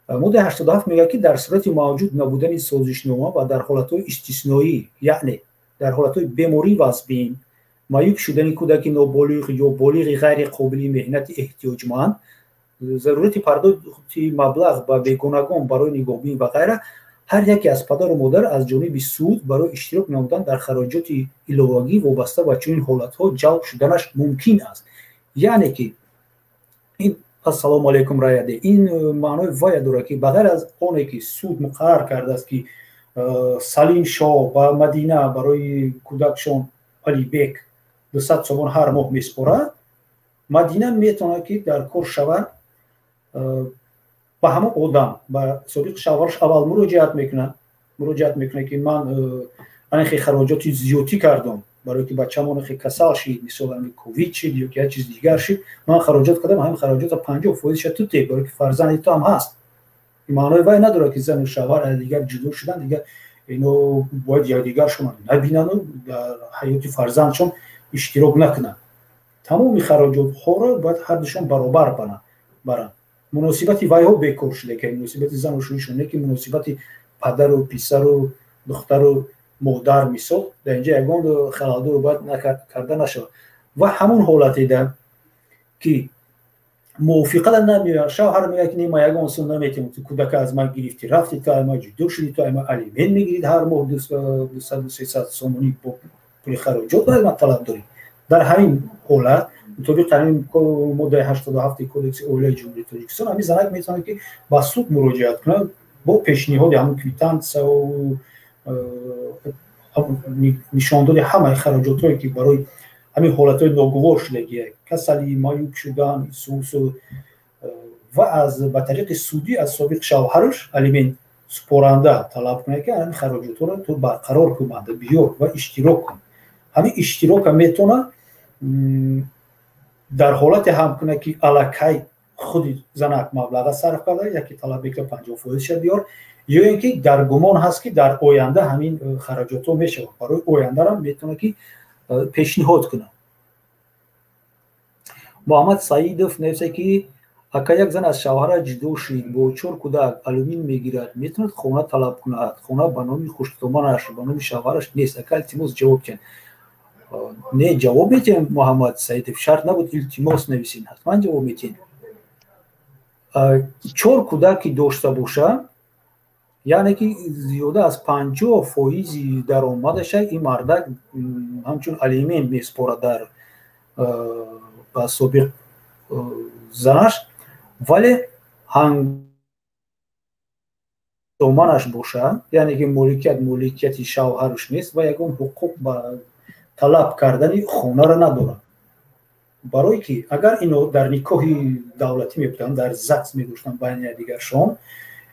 Моддаи 87 мегӯяд, ки дар сурати мавҷуд набудани созишнома ва дар ҳолатҳои истисноӣ, яъне дар ҳолатҳои беморӣ вазбин, маъюб шудани кӯдаки ноболиғ ё болиғи ғайриқобили меҳнати эҳтиёҷманд, зарурати пардохти маблағ ба бегонагон барои нигоҳбин ва ғайра, ҳар яке аз падару модар аз ҷониби суд барои иштирок намудан дар хароҷоти иловагӣ вобаста ба чунин ҳолатҳо ҷалб шуданаш мумкин аст. Яъне ки ин, ассалому алайкум, Раяде, ин маънои вая дорад, ки ба ғайр аз оне ки суд муқаррар кардааст, ки Салим шоҳ ба Мадина барои кӯдакшон Алибек 200 сомон ҳар моҳ меспорад, Мадина метавонад, ки дар кор шавад ба ҳамон одам, ба собиқ шавҳараш аввал муроҷиат мекунад, ки ман анахе хароҷоти зиёдтӣ кардам, барои ки бачамон хе касал шид, мисол, ами ковид шид ё ки як чиз дигар шид, ман хароҷот кардам, ҳамин хароҷота 50 фоизша ту те, барои ки фарзанди ту ҳам ҳаст. Маънои вай надорад, ки зану шавҳар аз дигар ҷудо шудан, дигар ино бояд якдигаршон набинану дар ҳаёти фарзандшон иштирок накунанд. Тамоми хароҷотҳоро бояд ҳардушон баробар баранд. Муносибати вайҳо бекор шуда, ки муносибати зану шӯишон не, ки муносибати падару писару духтару модар, мисол, дар инҷа ягон халалдоро бояд карда нашавад. Ва ҳамон ҳолатеда ки мувофиқата намеояд, шавҳар мегӯяд, ки не, ман ягон сум наметавонам, ту кӯдака аз ман гирифтӣ, рафти, ту аз ман ҷудо шудӣ, ту аз ман алимент мегирӣ ҳар моҳ 200-300 сомонӣ, бо пули хароҷот аз ман талаб дорӣ. Дар ҳамин ҳолат, мутобиқи ҳамин моддаи 87-и Кодекси оилаи Ҷумҳурии Тоҷикистон, ҳамин занак метавонад, ки ба суд муроҷиат кунад бо пешниҳоди ҳамон квитансияу нишондоди ҳамаи хароҷотҳое, ки барои ҳамин ҳолатҳои ногувор шудагия, касалӣ, маъюб шудан, сусу, ва аз ба тариқи судӣ аз собиқ шавҳараш алимент супоранда талаб кунад, ки ҳамин хароҷотҳоро ту барқарор кун, банда биёр ва иштирок кун. Ҳамин иштирока метавонад дар ҳолате ҳам кунад, ки аллакай худи занак маблаға сарф карда, яке талаб мекунад, 50 фоизша биёр, ё ин ки дар гумон ҳаст, ки дар оянда ҳамин хароҷотҳо мешавад, барои ояндарам метавонад, ки пешниҳод кунад. Муҳаммад Саидов нависа, ки ака, як зан аз шавҳараш ҷудо шид, бо чор кӯдак, алюмин мегирад, метавонад хона талаб кунад? Хона ба номи хуштоманаш, ба номи шавҳараш нест. Ака, илтимос, ҷавоб диҳед. Не, ҷавоб медиҳем, Муҳаммад Саидов, шарт набуд илтимос нависед, ҳатман ҷавоб медиҳем. Чор кӯдак ки дошта боша, яъне ки зиёда аз 50 фоизи даромадаша ин мардак ҳамчун алимент месупорад дар ба собиқ занаш, вале ҳангоманаш боша, яъне ки моликият моликияти шавҳараш нест ва ягон ҳуқуқ ба талаб кардани хонаро надорад. Барое ки агар ино дар никоҳи давлатӣ мебуданд, дар ЗАГС медоштанд байни якдигаршон,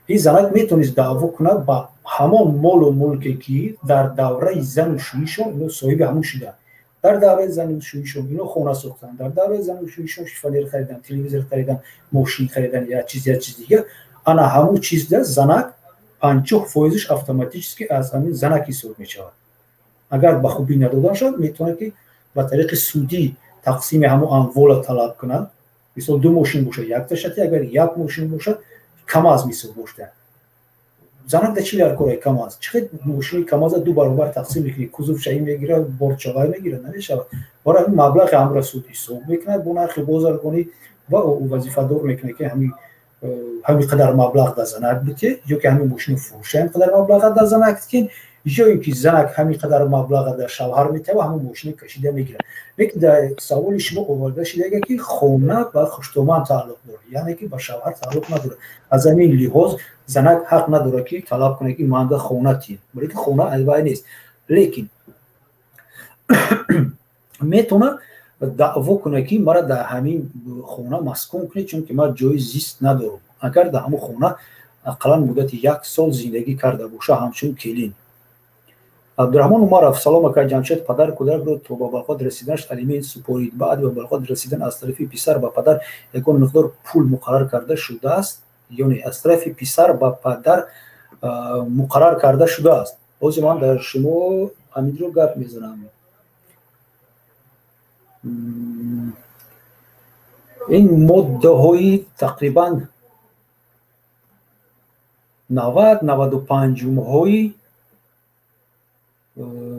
ин занак метавонист даъво кунад ба ҳамон молу мулке, ки дар давраи зану шӯишон ино соҳиби ҳамон шуданд. Дар давраи зану шӯишон ино хона сохтанд, дар давраи зану шӯишон шифонер хариданд, телевизор хариданд, мошин хариданд, як чиз, як чиз дигар. Ана ҳамон чизда занак 50 фоизаш автоматически аз ҳамин занак ҳисоб мешавад. Агар ба хубӣ надодан шавад, метавонад, ки ба тариқи судӣ тақсими ҳамон амвола талаб кунад. Мисол, ду мошин бошад, якташати, агар як мошин бошад, КамАЗ мисол бошад, занак да чӣ дар кораи КамАЗ? Чӣ хел мошини КамАЗа ду баробар тақсим мекунӣ? Кузов шаи мегира, борчавай мегира, намешавад. Барои ҳамин маблағи ҳамро суд ҳисоб мекунад бо нархи бозаргонӣ ва вазифадор мекунад, ки ҳамин қадар маблағ да занак бите ё ки ҳамин мошини фурӯша ҳамин қадар маблаға да занак тикин. Ё ин ки занак ҳамин қадар маблаға дар шавҳар метава, ҳамон мошина кашида мегирад. Лекин дар саволи шумо оварда шудага, ки хона ба хуштоман тааллуқ дорад, яъне ки ба шавҳар тааллуқ надорад. Аз ҳамин лиҳоз занак ҳақ надорад, ки талаб кунад, ки манда хона тиҳ, балки хона вай нест. Лекин метавонад даъво кунад, ки мара дар ҳамин хона маскун кунед, чунки ман ҷои зист надорам. Агар дар ҳамон хона ақаллан муддати як сол зиндагӣ карда боша ҳамчун келин. Абдураҳмон Умаров: салом, ака Ҷамшед, падар кӯдакро то ба балоғат расиданаш алимент супорид. Баъди ба балоғат расидан аз тарафи писар ба падар ягон миқдор пул муқаррар карда шудааст ё не? Аз тарафи писар ба падар муқаррар карда шудааст. Ҳозир ман дар шумо ҳаминро гап мезанам. Ин моддаҳои тақрибан 90-95-умҳои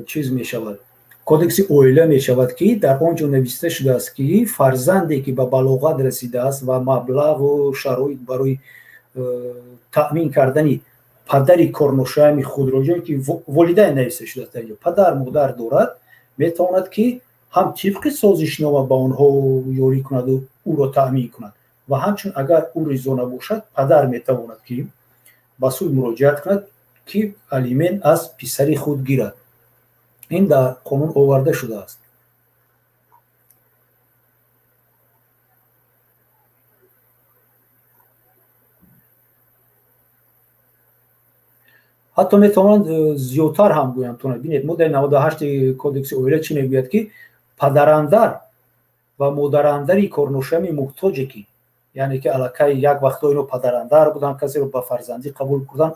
чиз мешавад, кодекси оила мешавад, ки дар он ҷо нависта шудааст, ки фарзанде ки ба балоғат расидааст ва маблағу шароит барои таъмин кардани падари корношоями худро, ҷое ки волидайн нависта шудааст, дар ҷо падар модар дорад, метавонад, ки ҳам тибқи созишнома ба онҳо ёрӣ кунаду ӯро таъмин кунад, ва ҳамчун агар ӯ ризо набошад, падар метавонад, ки ба суд муроҷиат кунад, ки алимент аз писари худ гирад. Ин дар қонун оварда шудааст. Ҳатто метавонанд зиёдтар ҳам гӯянд. Бинед, моддаи 98 кодекси оила чӣ мегӯяд, ки падарандар ва модарандари корношоями муҳтоҷе, ки яъне ки аллакай як вақтҳо ино падарандар буданд, касеро ба фарзандӣ қабул карданд,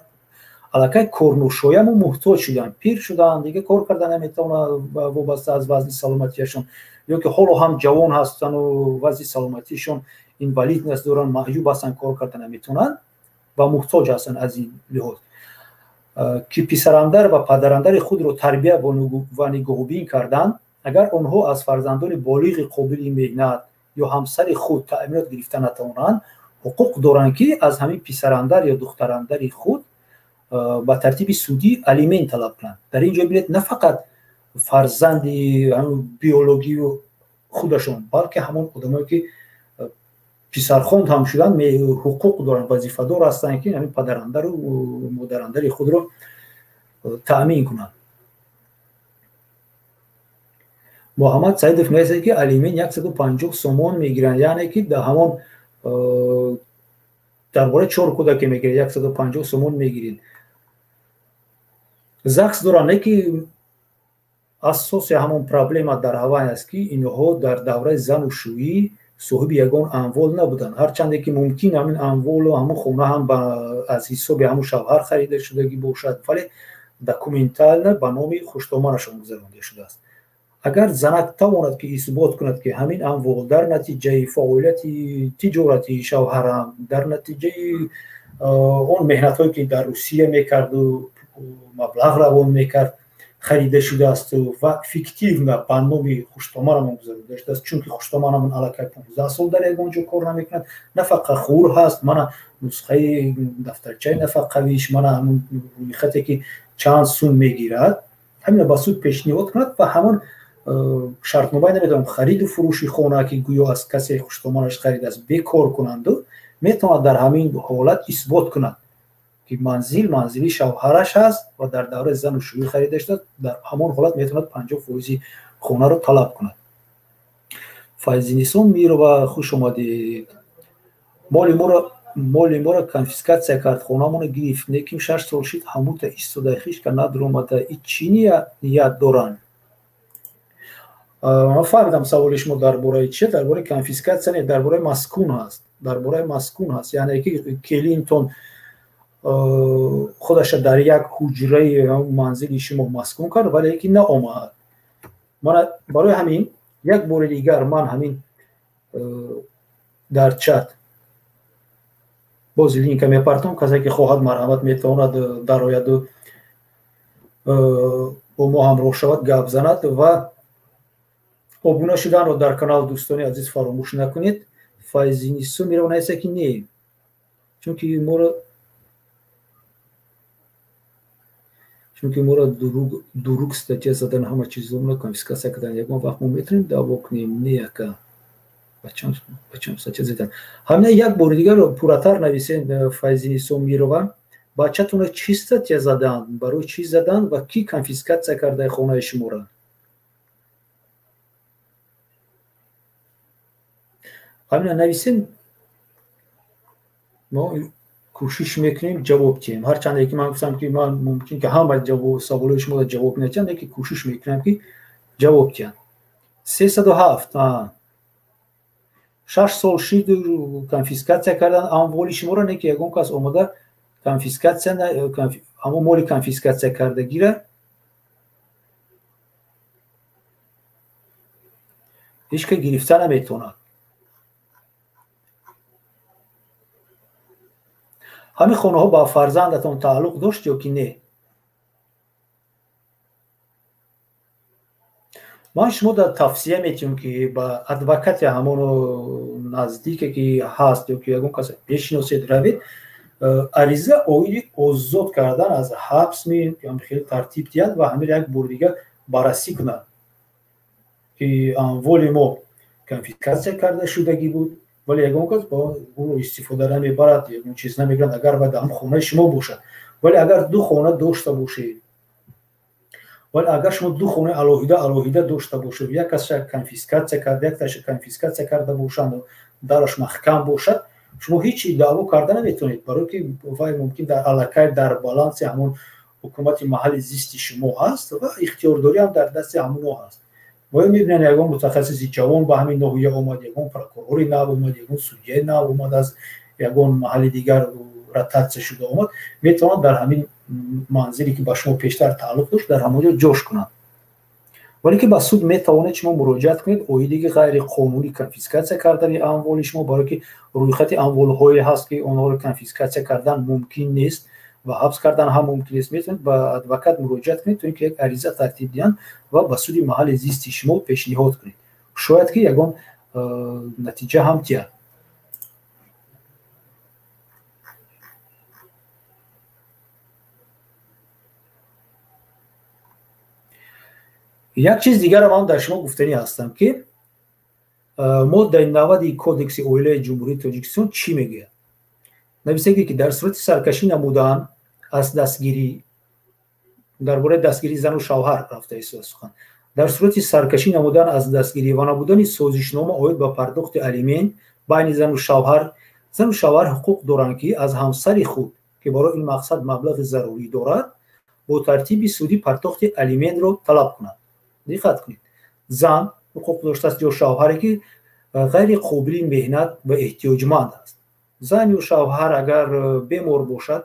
аллакай корношояму муҳтоҷ шуданд, пир шуданд, дига кор карда наметавонанд вобаста аз вазъи саломатиашон, ё ки ҳоло ҳам ҷавон ҳастану вазъи саломатишон инвалидност доранд, маъюб ҳастанд, кор карда наметавонанд ва муҳтоҷ ҳастанд. Аз ин лиҳоз, ки писарандар ва падарандари худро тарбия ва нигоҳубин карданд, агар онҳо аз фарзандони болиғи қобили меҳнат ё ҳамсари худ таъминот гирифта натавонанд, ҳуқуқ доранд, ки аз ҳамин писарандар ё духтарандари худ ба тартиби судӣ алимент талаб кунанд. Дар ин ҷо бинед, на фақат фарзанди биологию худашон, балки ҳамон одамое ки писархонд ҳам шуданд, ҳуқуқ доранд, вазифадор ҳастанд, ки ҳамин падарандару модарандари худро таъмин кунанд. Муҳаммад Саидов мегӯяд, ки алимент 150 сомон мегиранд, яъне ки дар ҳамон дар бораи чор кӯдаке мегиред, 150 сомон мегиред. ЗАГС доранд, не ки асоси ҳамон проблема дар ҳавай аст, ки инҳо дар давраи зану шӯӣ соҳиби ягон амвол набуданд. Ҳарчанде ки мумкин ҳамин амволу ҳамон хона ҳам аз ҳисоби ҳамон шавҳар харида шудагӣ бошад, вале документально ба номи хуштоманашон гузаронда шудааст. Агар занак тавонад, ки исбот кунад, ки ҳамин амвол дар натиҷаи фаъолияти тиҷоратии шавҳарам, дар натиҷаи он меҳнатҳое ки дар Русия мекарду маблағ равон мекард, харида шудаасту ва фиктивно ба номи хуштоманамон гузаронида шудааст, чунки хуштоманамон аллакай 15 сол дар ягон ҷо кор намекунад, нафақахӯр ҳаст, мана нусхаи дафтарчаи нафақавиш, мана ҳамон рӯйхате ки чанд сум мегирад, ҳамина ба суд пешниҳод кунад ва ҳамон шартномаи, намедонам, хариду фурӯши хона, ки гӯё аз касе хуштоманаш харидааст, бекор кунанду метавонад дар ҳамин ҳолат исбот кунад, ки манзил манзили шавҳараш ҳаст ва дар давраи зану шӯӣ харида шудааст. Дар ҳамон ҳолат метавонад 50 фоизи хонаро талаб кунад. Файзинисон Мирова, хуш омадед. Моли моро конфискатсия кард, хонамонро гирифт, лекин 6 сол шид, ҳамута истода, хишка надромада. И чӣ ният доранд? Ман фаҳмидам, саволи шумо дар бораи чи? Дар бораи конфискатсия не, дар бораи маскун ҳаст, дар бораи маскун ҳаст. Яъне ки келинтон худаша дар як ҳуҷраи манзили шумо маскун кард, вале ки наомад. Мана барои ҳамин як бори дигар ман ҳамин дар чат боз линка мепартом. Касе ки хоҳад, марҳамат, метавонад дарояду бо мо ҳамроҳ шавад, гап занад. Ва обуна шуданро дар канал, дӯстони азиз, фаромӯш накунед. Файзинисо Мирова нависа, ки не, чунки моро Чунки моро дуруг статья задан, ҳама чизомро конфискация кардан. Ягон вақт мо метавонем даъво кунем? Не, ака, бачам статья задан. Ҳамина як бори дигар пурратар нависен, Файзинисо Мирова. Бачатонро чӣ статья заданд, барои чӣ заданд ва кӣ конфискация кардаи хонаи шуморо? Ҳамина нависем, мо кӯшиш мекунем ҷавоб диҳем. Ҳарчанде ки ман гуфтам, ки ман мумкин ки ҳама саволои шуморо ҷавоб надиҳам, лекин кӯшиш мекунам, ки ҷавоб диҳам. 307 6 сол шид, конфискация кардан амволи шуморо, не ки ягон кас омада конфискация, ҳамон моли конфискация кардагира ҳеҷ ка гирифта наметавонад. Ҳамин хонаҳо ба фарзандатон тааллуқ дошт ё ки не? Ман шумо дар тавсия метиҳам, ки ба адвокати ҳамон наздике ки ҳаст ё ки ягон кас бешиносед, равед, ариза оиди озод кардан аз ҳабс хеле тартиб диҳанд ва ҳамин як бори дигар баррасӣ кунанд, ки амволи мо конфискация карда шудагӣ буд, вале ягон кас ба ӯро истифода намебарад, ягон чиз намегирад, агар ба ҳам хонаи шумо бошад. Вале агар ду хона дошта бошед, вале агар шумо ду хонаи алоҳида алоҳида дошта бошед, як касша конфискация карда, якташа конфискация карда бошанд, дараш маҳкам бошад, шумо ҳеҷ даъво карда наметавонед, барое ки вай мумкин дар аллакай дар баланси ҳамон ҳукумати маҳалли зисти шумо ҳаст ва ихтиёрдорӣ ҳам дар дасти ҳамоно ҳаст. Ва мебинанд, ягон мутахассиси ҷавон ба ҳамин ноҳия омад, ягон прокурори нав омад, ягон судяи нав омад, аз ягон маҳалли дигар ротатсия шуда омад, метавонад дар ҳамин манзиле ки ба шумо пештар тааллуқ дошт, дар ҳамон ҷо ҷош кунанд. Вале ки ба суд метавонед шумо муроҷиат кунед оиди ғайриқонунӣ конфискатсия кардани амволи шумо, барое ки рӯйхати амволҳое ҳаст, ки онҳоро конфискатсия кардан мумкин нест ва ҳабс кардан ҳам мумкин нест. Метавонед ба адвокат муроҷиат кунед, то ин ки як ариза тартиб диҳанд ва ба суди маҳалли зисти шумо пешниҳод кунед. Шояд ки ягон натиҷа ҳам диҳад. Як чиз дигарам ҳам дар шумо гуфтанӣ ҳастам, ки моддаи 90-и Кодекси оилаи Ҷумҳурии Тоҷикистон чӣ мегӯяд? Нависагӣ, ки дар сурати саркашӣ намудан аз дастгирӣ, дар бораи дастгирии зану шавҳар рафта сухан, дар сурати саркашӣ намудан аз дастгирӣ ва набудани созишнома оид ба пардохти алимент байни зану шавҳар, зану шавҳар ҳуқуқ доранд, ки аз ҳамсари худ, ки барои ин мақсад маблағи зарурӣ дорад, бо тартиби судӣ пардохти алиментро талаб кунад. Диққат кунед, зан ҳуқуқ доштааст ё шавҳаре, ки ғайри қобили меҳнат ва эҳтиёҷманд аст. Зан ё шавҳар агар бемор бошад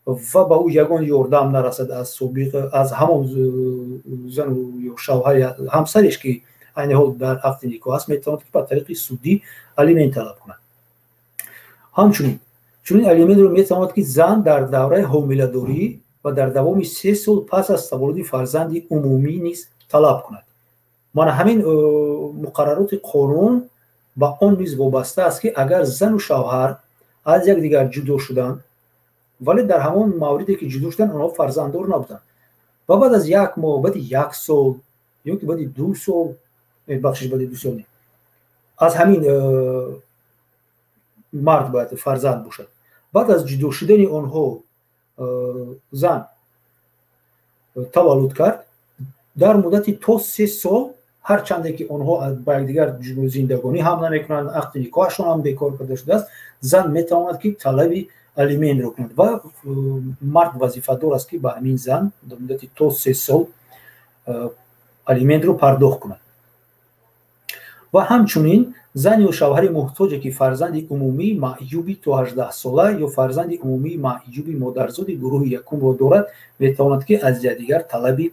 ва ба ӯ ягон ёрдам нарасад аз собиқ, аз ҳамон зану ё шавҳари ҳамсареш, ки айни ҳол дар ақди никоҳ аст, метавонад, ки ба тариқи судӣ алимент талаб кунад. Ҳамчунин чунин алиментро метавонад, ки зан дар давраи ҳомиладорӣ ва дар давоми 3 сол пас аз таваллуди фарзанди умумӣ низ талаб кунад. Мана ҳамин муқаррароти қонун ба он низ вобаста аст, ки агар зану шавҳар аз якдигар ҷудо шуданд, вале дар ҳамон мавриде ки ҷудо шуданд, онҳо фарзанддор набуданд ва баъд аз як моҳ, баъди як сол ё ки баъди 2 сол, бахшиш, баъди 2 сол не, аз ҳамин мард бояд фарзанд бошад, баъд аз ҷудо шудани онҳо зан таваллуд кард, дар муддати то 3 сол, ҳарчанде ки онҳо ба якдигар зиндагонӣ ҳам намекунанд, ақди никоҳашон ҳам бекор карда шудааст, зан метавонад, ки талаби алиментро кунад ва мард вазифадор аст, ки ба ҳамин зан дар муддати то 3 сол алиментро пардохт кунад. Ва ҳамчунин зан ё шавҳари муҳтоҷе, ки фарзанди умумии маъюби то 18-сола ё фарзанди умумии маъюби модарзоди гурӯҳи якумро дорад, метавонад, ки аз якдигар талаби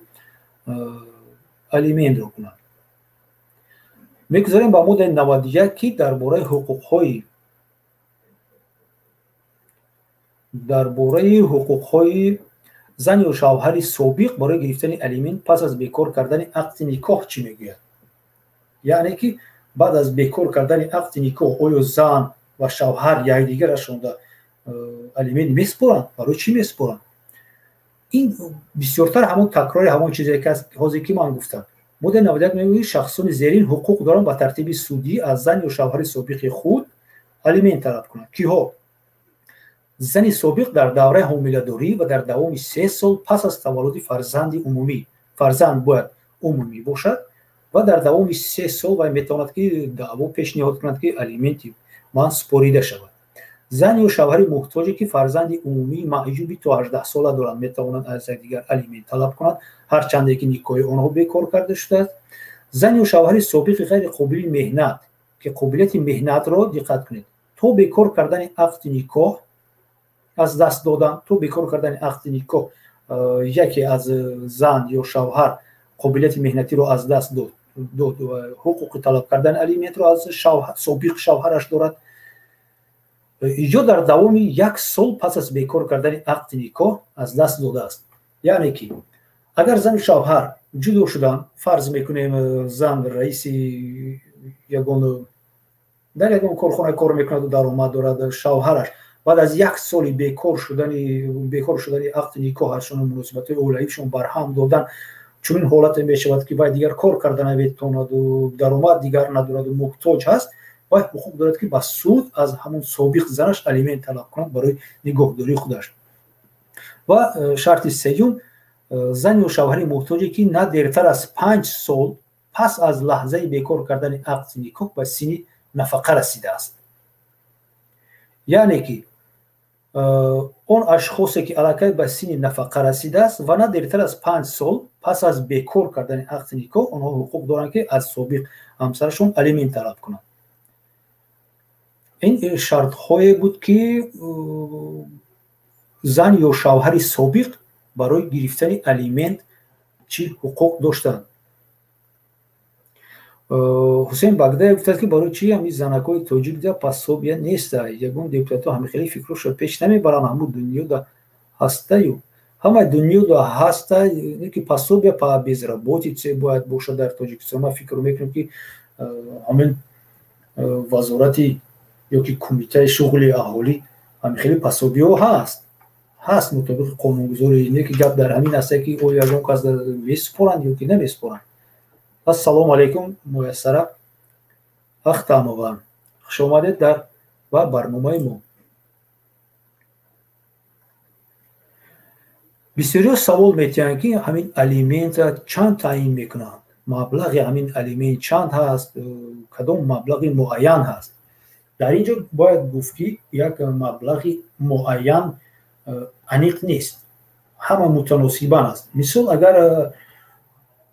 алиментро кунад. Мегузарем ба моддаи 91, ки дар бораи ҳуқуқҳои зан ё шавҳари собиқ барои гирифтани алимент пас аз бекор кардани ақди никоҳ чӣ мегӯяд. Яъне ки баъд аз бекор кардани ақди никоҳ оё зан ва шавҳар якдигарашонда алимент месупоранд, барои чӣ месупоранд? Ин бисёртар ҳамон такрори ҳамон чизе ки аст ҳозир ки ман гуфтам. Моддаи 91 мегӯяд, шахсони зерин ҳуқуқ доранд ба тартиби судӣ аз зан ё шавҳари собиқи худ алимент талаб кунанд. Киҳо? Зани собиқ дар давраи ҳомиладорӣ ва дар давоми 3 сол пас аз таваллуди фарзанди умумӣ. Фарзанд бояд умумӣ бошад ва дар давоми 3 сол вай метавонад ки даъво пешниҳод кунад, ки алименти ман супорида шавад. Зан ё шавҳари муҳтоҷе ки фарзанди умумии маъюби то 18 сола доранд, метавонанд аз якдигар алимент талаб кунанд, ҳарчанде ки никоҳи онҳо бекор карда шудааст. Зан ё шавҳари собиқи ғайриқобили меҳнат, ки қобилияти меҳнатро, диққат кунед, то бекор кардани ақди никоҳ аз даст додан, то бекор кардани ақди никоҳ яке аз зан ё шавҳар қобилияти меҳнатиро аз даст дод, ҳуқуқи талаб кардани алиментро аз собиқ шавҳараш дорад. Ё дар давоми 1 сол пас аз бекор кардани ақди никоҳ аз даст додааст. Яъне ки агар зану шавҳар ҷудо шуданд, фарз мекунем, зан раиси ягон дар ягон корхона кор мекунаду даромад дорад, шавҳараш баъд аз 1 соли бекор шудани ақди никоҳашон, муносибатҳои оилавишон барҳам додан, чунин ҳолате мешавад ки вай дигар кор карда наметавонаду даромад дигар надораду муҳтоҷ ҳаст, вай ҳуқуқ дорад ки ба суд аз ҳамон собиқ занаш алимент талаб кунад барои нигоҳдории худаш. Ва шарти сеюм, зан ё шавҳари муҳтоҷе ки на дертар аз 5 сол пас аз лаҳзаи бекор кардани ақди никоҳ ба синни нафақа расидааст. Яъне ки он ашхосе ки аллакай ба синни нафақа расидааст ва на дертар аз 5 сол пас аз бекор кардани ақди никоҳ, онҳо ҳуқуқ доранд ки аз собиқ ҳамсарашон алимент талаб кунанд. Ин шартҳое буд ки зан ё шавҳари собиқ барои гирифтани алимент чӣ ҳуқуқ доштанд. Ҳусейн Багдаев гуфтааст ки барои чӣ ҳамин занакҳои тоҷик да пособия неста, ягон депутатҳо ҳамин хеле фикрҳошро пеш намебаранд, ҳамун дунёда ҳастаю ҳамаи дунёда ҳаста, ки пособия по безработице бояд бошад дар Тоҷикистон. Ман фикр мекунам ки ҳамин вазорати ё ки кумитаи шуғли аҳолӣ ҳамин хеле пособияҳо ҳаст мутобиқи қонунгузорӣ, не ки гап дар ҳамин аст ки оё ягон кас месупоранд ё ки намесупоранд. Ассалому алайкум, Муяссара Ахтамова, хуш омадед дар ба барномаи мо. Бисёриҳо савол метиҳанд ки ҳамин алиментра чанд таъин мекунанд, маблағи ҳамин алимент чанд ҳаст, кадом маблағи муайян ҳаст. Дар ин ҷо бояд гуфт ки як маблағи муайян аниқ нест, ҳама мутаносибан аст. Мисол, агар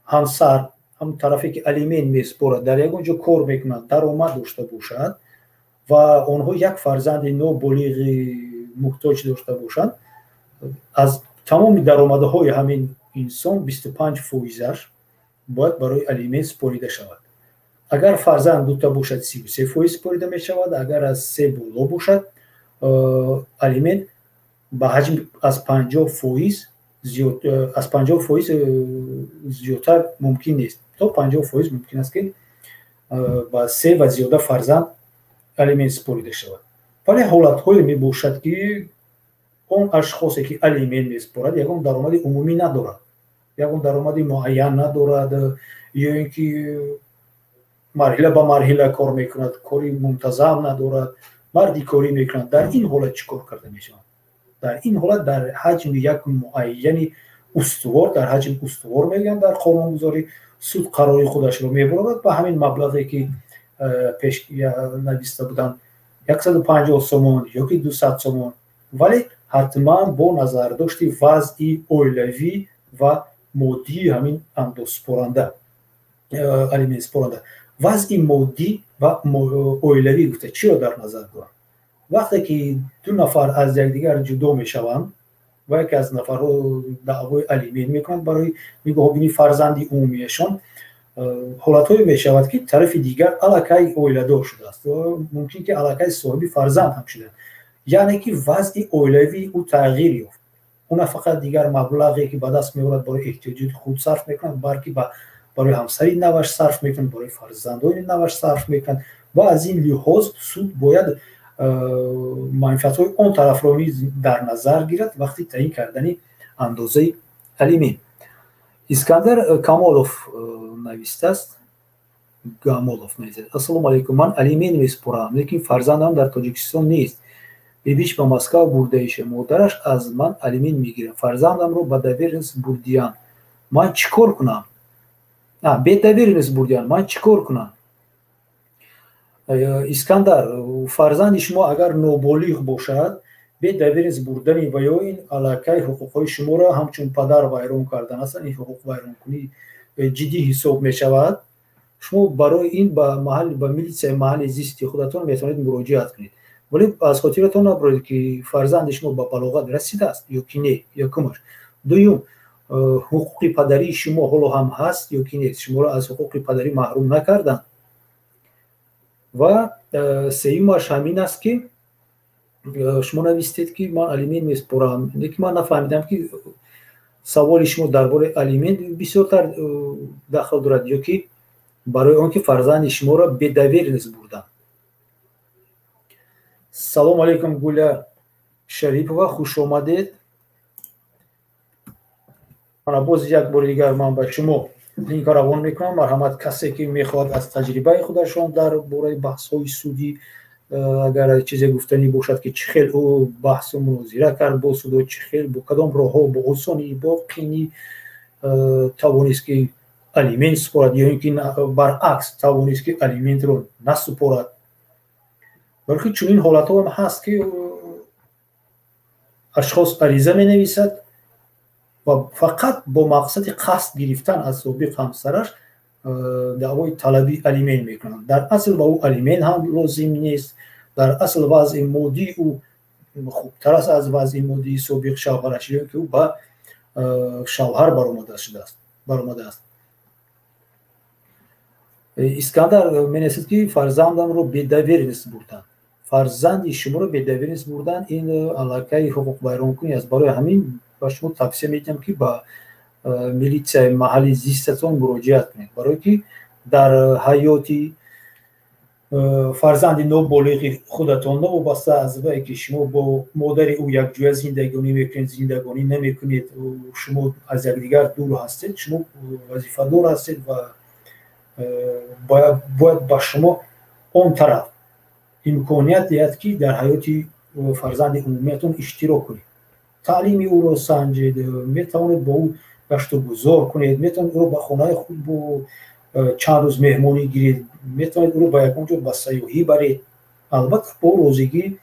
ҳамсар, ҳам тарафе ки алимент месупорад, дар ягон ҷо кор мекунад, даромад дошта бошад ва онҳо як фарзанди ноболиғи муҳтоҷ дошта бошанд, аз тамоми даромадҳои ҳамин инсон 25%-аш бояд барои алимент супорида шавад. Агар фарзанд дута бошад, 33% супорида мешавад, агар аз 3 боло бошад, алимент ба ҳаҷми аз 50% зиёд, аз 50% зиёдтар мумкин нест. То 50% мумкин аст ки ба 3 ва зиёда фарзанд алимент супорида шавад. Вале ҳолатҳое мебошад ки он ашхосе ки алимент месупорад ягон даромади умумӣ надорад, ягон даромади муайян надорад, ё ин ки марҳила ба марҳила кор мекунад, кори мунтазам надорад, марди корӣ мекунад. Дар ин ҳолат чӣ кор карда мешавад? Дар ин ҳолат дар ҳаҷми як муайяни устувор, дар ҳаҷми устувор мегӯянд дар қонунгузорӣ, суд қарори худашро мебарорад ба ҳамин маблағе ки пеш нависта буданд, 150 сомон ё ки 200 сомон, вале ҳатман бо назардошти вазъи оилавӣ ва моддии ҳамин андозсупоранда, алиментсупоранда. Вазъи моддӣ ва оилавӣ гуфта чиро дар назар дорам? Вақте ки ду нафар аз якдигар ҷудо мешаванд ва яке аз нафарҳо даъвои алимент мекунанд барои нигоҳубини фарзанди умумиашон, ҳолатҳое мешавад ки тарафи дигар аллакай оиладор шудааст, мумкин ки аллакай соҳиби фарзанд ҳам шудааст. Яъне ки вазъи оилавии ӯ тағйир ёфт. Ӯ на фақат дигар маблағе ки ба даст меорад барои эҳтиёҷоти худ сарф мекунад, балки барои ҳамсари наваш сарф мекунад, барои фарзандони наваш сарф мекунад ва аз ин лиҳоз суд бояд манфиатҳои он тарафро низ дар назар гирад вақти таъин кардани Андозаи алимент. Искандар Камолов навистааст, Гамолов навистааст: «Ассалому алайкум, ман алимент месупорам, лекин фарзандам дар Тоҷикистон нест, бибиш ба Москва бурдаиша, модараш аз ман алимент мегирад, фарзандамро ба доверенность бурдиянд, ман чӣ кор кунам? Бе доверенность бурдиянд, ман чӣ кор кунам?» Искандар, фарзанди шумо агар ноболиғ бошад, бе доверенность бурдани ва ё ин аллакай ҳуқуқҳои шуморо ҳамчун падар вайрон кардан аст. Ин ҳуқуқвайронкунӣ ҷиддӣ ҳисоб мешавад. Шумо барои ин ба маҳал, ба милитсияи маҳалли зисти худатон метавонед муроҷиат кунед, вале аз хотиратон набаред, ки фарзанди шумо ба балоғат расидааст ё ки не, якумаш. Дуюм, ҳуқуқи падарии шумо ҳоло ҳам ҳаст ё ки нест, шуморо аз ҳуқуқи падарӣ маҳрум накарданд. Ва сеюмаш ҳамин аст, ки шумо навистед, ки ман алимент месупорам, лекин ман нафаҳмидам, ки саволи шумо дар бораи алимент бисёртар дахл дорад ё ки барои он ки фарзанди шуморо бе доверенность бурданд. Салому алайкум, Гуля Шарипова, хуш омадед. Мана, боз як бори дигар ман ба шумо линка равон мекунам. Марҳамат, касе ки мехоҳад аз таҷрибаи худашон дар бораи баҳсҳои судӣ агар чизе гуфтанӣ бошад, ки чӣ хел ӯ баҳсу мунозира кард бо судо, чӣ хел, бо кадом роҳҳо, бо осонӣ, бо қинӣ тавонист, ки алимент супорад, ё ин ки баръакс тавонист, ки алиментро насупорад. Балки чунин ҳолатҳо ҳам ҳаст, ки ашхос ариза менависад ва фақат бо мақсади қасд гирифтан аз собиқ ҳамсараш даъвои талаби алимент мекунанд. Дар асл ба ӯ алимент ҳам лозим нест, дар асл вазъи моддии ӯ хубтар аст аз вазъи моддии собиқ шавҳараш, ё ки ӯ ба шавҳар баромадааст. Искандар менависад, ки фарзандамро бе доверенность бурданд. Фарзанди шуморо бе доверенность бурдан ин аллакай ҳуқуқвайронкунӣ аст. Барои ҳамин ба шумо тавсия медиҳам, ки ба милитсияи маҳалли зистатон муроҷиат кунед, барое ки дар ҳаёти фарзанди ноболиғи худатон, новобаста аз вае ки шумо бо модари ӯ якҷоя зиндагонӣ мекунед, зиндагонӣ намекунед, шумо аз якдигар дур ҳастед, шумо вазифадор ҳастед ва бояд ба шумо он тараф имконият диҳад, ки дар ҳаёти фарзанди умумиятон иштирок кунед, таълими ӯро санҷед, метавонед бо ӯ гашту гузор кунед, метавонед ӯро ба хонаи худ бо чанд рӯз меҳмонӣ гиред, метавонед ӯро ба ягон ҷо ба сайёҳӣ баред, албатта бо розигии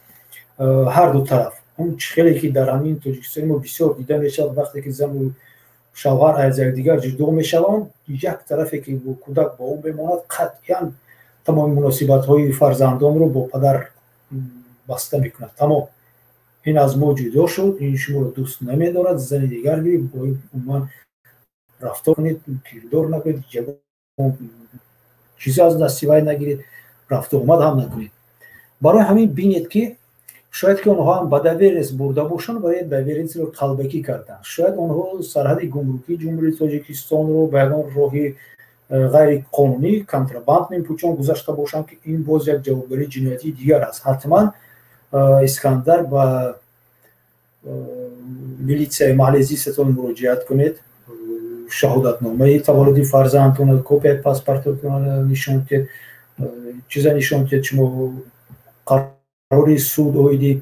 ҳарду тараф. Он чӣ хеле ки дар ҳамин Тоҷикистони мо бисёр дида мешавад, вақте ки зану шавҳар аз якдигар ҷудо мешаванд, як тарафе ки кӯдак бо ӯ мемонад, қатъиян тамоми муносибатҳои фарзандонро бо падар баста мекунад. Тамом, ин аз мо ҷудо шуд, ин шуморо дӯст намедорад, зани дигар гирифт, бо ин умуман рафтор кунед, кирдор накунед, ягон чизе аз дасти вай нагиред, рафту омад ҳам накунед. Барои ҳамин бинед, ки шояд ки онҳо ҳам ба доверенность бурда бошанд, вале доверенность ро қалбакӣ карданд. Шояд онҳо сарҳади гумрукии Ҷумҳурии Тоҷикистонро ба ягон роҳи ғайриқонунӣ, контрабандным путём гузашта бошанд, ки ин боз як ҷавобгарии ҷиноятии дигар аст. Ҳатман, Искандар, ба милитсияи маҳалли зистатон муроҷиат кунед, шаҳодатномаи таваллуди фарзандтон, копияи паспортатон нишон диҳед, чиза нишон диҳед, шумо қарори суд оиди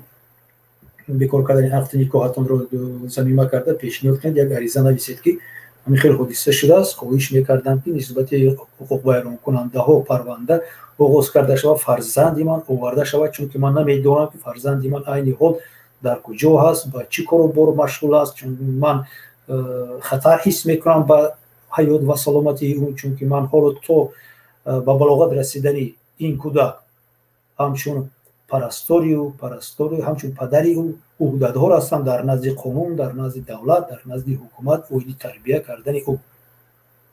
бекор кардани ақди никоҳатонро замима карда пешниҳод кунед, як ариза нависед, ки ҳамин хел ҳодиса шудааст, хоҳиш мекардам, ки нисбати ҳуқуқвайронкунандаҳо парванда оғоз карда шавад, фарзанди ман оварда шавад, чунки ман намедонам, ки фарзанди ман айни ҳол дар куҷо ҳаст, ба чӣ кору бор машғул аст, чун ман хатар ҳис мекунам ба ҳаёт ва саломатии ӯ, чунки ман ҳоло то ба балоғат расидани ин кӯдак ҳамчун парастори ӯ, парастори, ҳамчун падари ӯ ӯҳдадор ҳастам дар назди қонун, дар назди давлат, дар назди ҳукумат оиди тарбия кардани ӯ.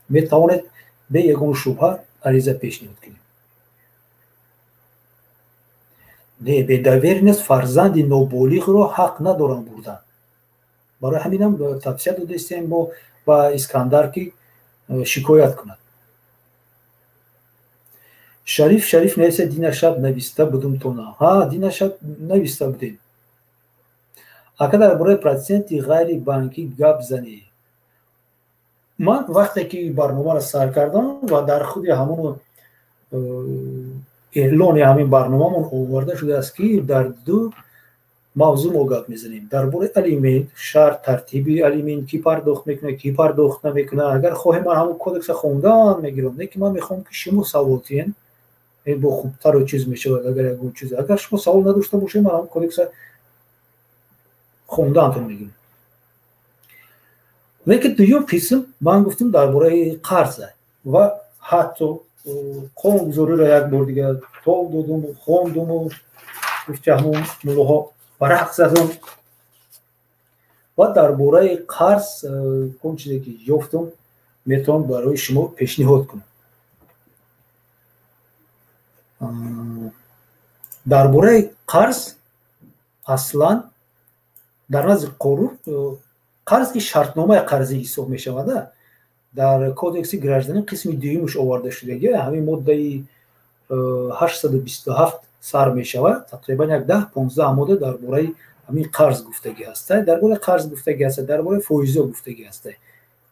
Метавонед бе ягон шубҳа ариза пешниҳод кунед. Не, бе доверенность фарзанди ноболиғро ҳақ надоранд бурдан. Барои ҳаминам тавсия додаистем мо ба Искандар, ки шикоят кунад. Шариф Шариф нависа: «Дина шаб нависта будум тона». Ҳа, дина шаб нависта будем. Ака, дар бораи проценти ғайрибанкӣ гап занӣ. Ман вақте ки барномаро сар кардам ва дар худи ҳамон эълони ҳамин барномамон оварда шудааст, ки дар ду мавзӯъ мо гап мезанем: дар бораи алимент, шарт, тартиби алимент, кӣ пардохт мекунад, кӣ пардохт намекунад. Агар хоҳем, ман ҳамон кодекса хондан мегирам, не ки ман мехоҳам, ки шумо савол тиҳен, бо хубтару чиз мешавад. Агар ягон чиз, агар шумо савол надошта бошед, ман ҳамон кодекса хондаантон мегирам. Лекин дуюм қисм, ман гуфтам, дар бораи қарза ва ҳатто қонунгузориро як бор дигар тов додуму хондуму, гуфти ҳамон муллоҳо, варақ задум ва дар бораи қарз он чизе ки ёфтум, метавонам барои шумо пешниҳод кунам. Дар бораи қарз, аслан дар назди қонун қарз ки шартномаи қарзӣ ҳисоб мешавада. Дар кодекси гражданин қисми дуюмаш оварда шудаги, ҳамин моддаи 827 сар мешавад, тақрибан як 10-15 модда дар бораи ҳамин қарз гуфтагӣ ҳаста, дар бораи қарз гуфтагӣ ҳаста, дар бораи фоизо гуфтагӣ ҳаста.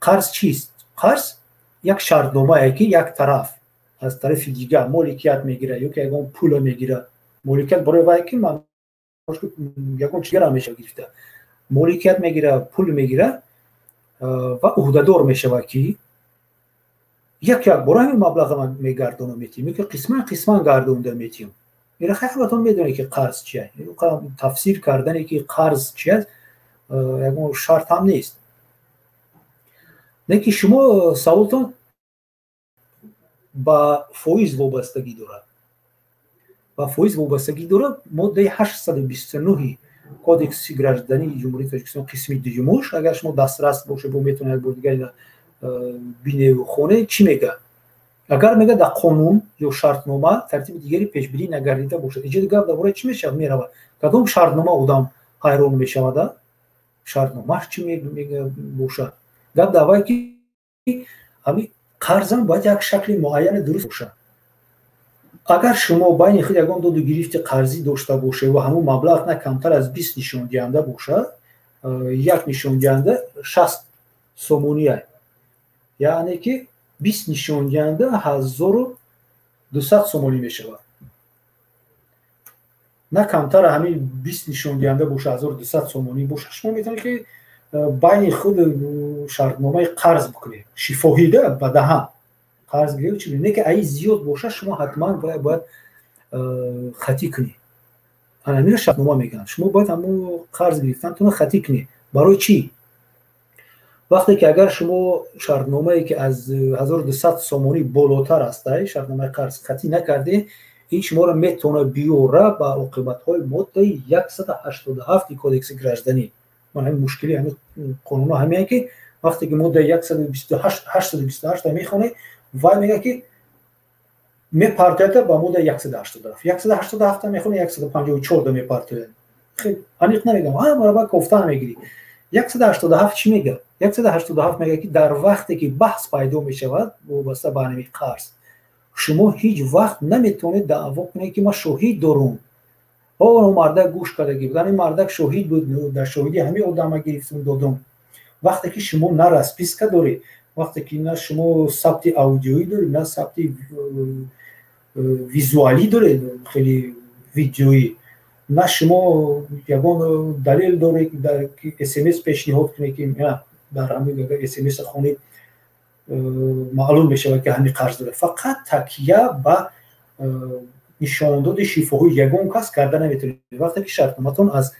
Қарз чист? Қарз як шартномае, ки як тараф аз тарафи дигар моликият мегирад ё ки ягон пула мегирад. Моликият барои вай ки ягон чизгара мешавад гирифта, моликият мегирад, пул мегирад ва ӯҳдадор мешавад, ки як як бора ҳамин маблаға мегардона метиҳем ё ки қисман қисман гардонда метиҳем. Ира ҳаматон медонед, ки қарз чия. Тафсир кардане, ки қарз чи аст, ягон шарт ҳам нест. Не ки шумо саволтон ба фоиз вобастагӣ дорад, ба фоиз вобастагӣ дорад. Моддаи 829-и кодекси граждании Ҷумҳурии Тоҷикистон, қисми дуюмуш, агар шумо дастрас бошед, бо метавонед як бор дигар биневу хонед, чӣ мегӯяд. Агар, мега, дар қонун ё шартнома тартиби дигари пешбинӣ нагардида бошад. Иҷоди гап дар бораи чӣ мешавад, меравад? Кадом шартнома? Одам ҳайрон мешавада, шартномаш чӣ бошад? Гап дар вай, ки ҳамин қарзам бояд як шакли муайяни дуруст бошад. Агар шумо байни худ ягон доду гирифти қарзӣ дошта бошед ва ҳамон маблағ на камтар аз 20 нишондиҳанда бошад, як нишондиҳанда 60 сомония, яъне ки 20 нишондиҳанда 1200 сомонӣ мешавад. На камтар ҳамин 20 нишондиҳанда боша, 1200 сомонӣ боша, шумо метавонед, ки байни худ шартномаи қарз бикунед, шифоҳида, ба даҳан қарз гирифт чи. Не ки аи зиёд боша, шумо ҳатман бояд хатӣ кунед. Ҳаминро шартнома мегӯянд. Шумо бояд ҳамон қарз гирифтантонро хатӣ кунед. Барои чӣ? Вақте ки агар шумо шартномае, ки аз 1200 сомонӣ болотар аст, шартномаи қарз хатӣ накардед, ин шуморо метавонад биёра ба оқибатҳои моддаи 187-и кодекси гражданӣ. Ман ҳамин мушкили ҳамин қонунҳо ҳамин, ки вақте ки моддаи 828 мехонед, вай мегӯяд, ки мепартояда ба моддаи 187. 187 мехонед, 154 мепартояд. Аниқ намегам, баробар кофтан мегирӣ. 187 чӣ мегӯяд? 187 мегӯяд, ки дар вақте ки баҳс пайдо мешавад вобаста ба ҳамин қарз, шумо ҳеҷ вақт наметавонед даъво кунед, ки ман шоҳид дорум, о мардак гӯш кардагӣ буд, ин мардак шоҳид буд, дар шоҳидӣ ҳамин одама гирифтум, додум. Вақте ки шумо на расписка доред, вақте ки на шумо сабти аудиоӣ доред, на сабти визуалӣ доред, хеле видеоӣ, на шумо ягон далел доред, ки СМС пешниҳод кунед, ки дар ҳамин СМС хонед, маълум мешавад, ки ҳамин қарз дорад, фақат такя ба нишондоди шифоҳии ягон кас карда наметавонед, вақте ки шартноматон аз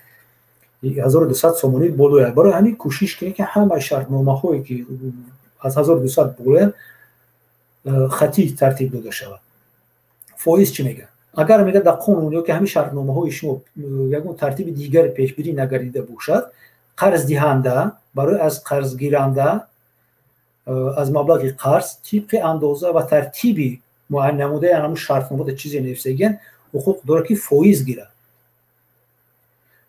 1200 сомонӣ болояд. Барои ҳамин кӯшиш кунед, ки ҳамаи шартномаҳое, ки аз 1200 болоянд, хатӣ тартиб дода шавад. Фоиз чӣ мегӯяд? Агар, мегӯяд, дар қонун ё ки ҳамин шартномаҳои шумо ягон тартиби дигар пешбинӣ нагардида бошад, қарздиҳанда барои аз қарзгиранда аз маблағи қарз тибқи андоза ва тартиби муайян намудаи ҳамун шартномада чизе нависагиян, ҳуқуқ дорад, ки фоиз гирад.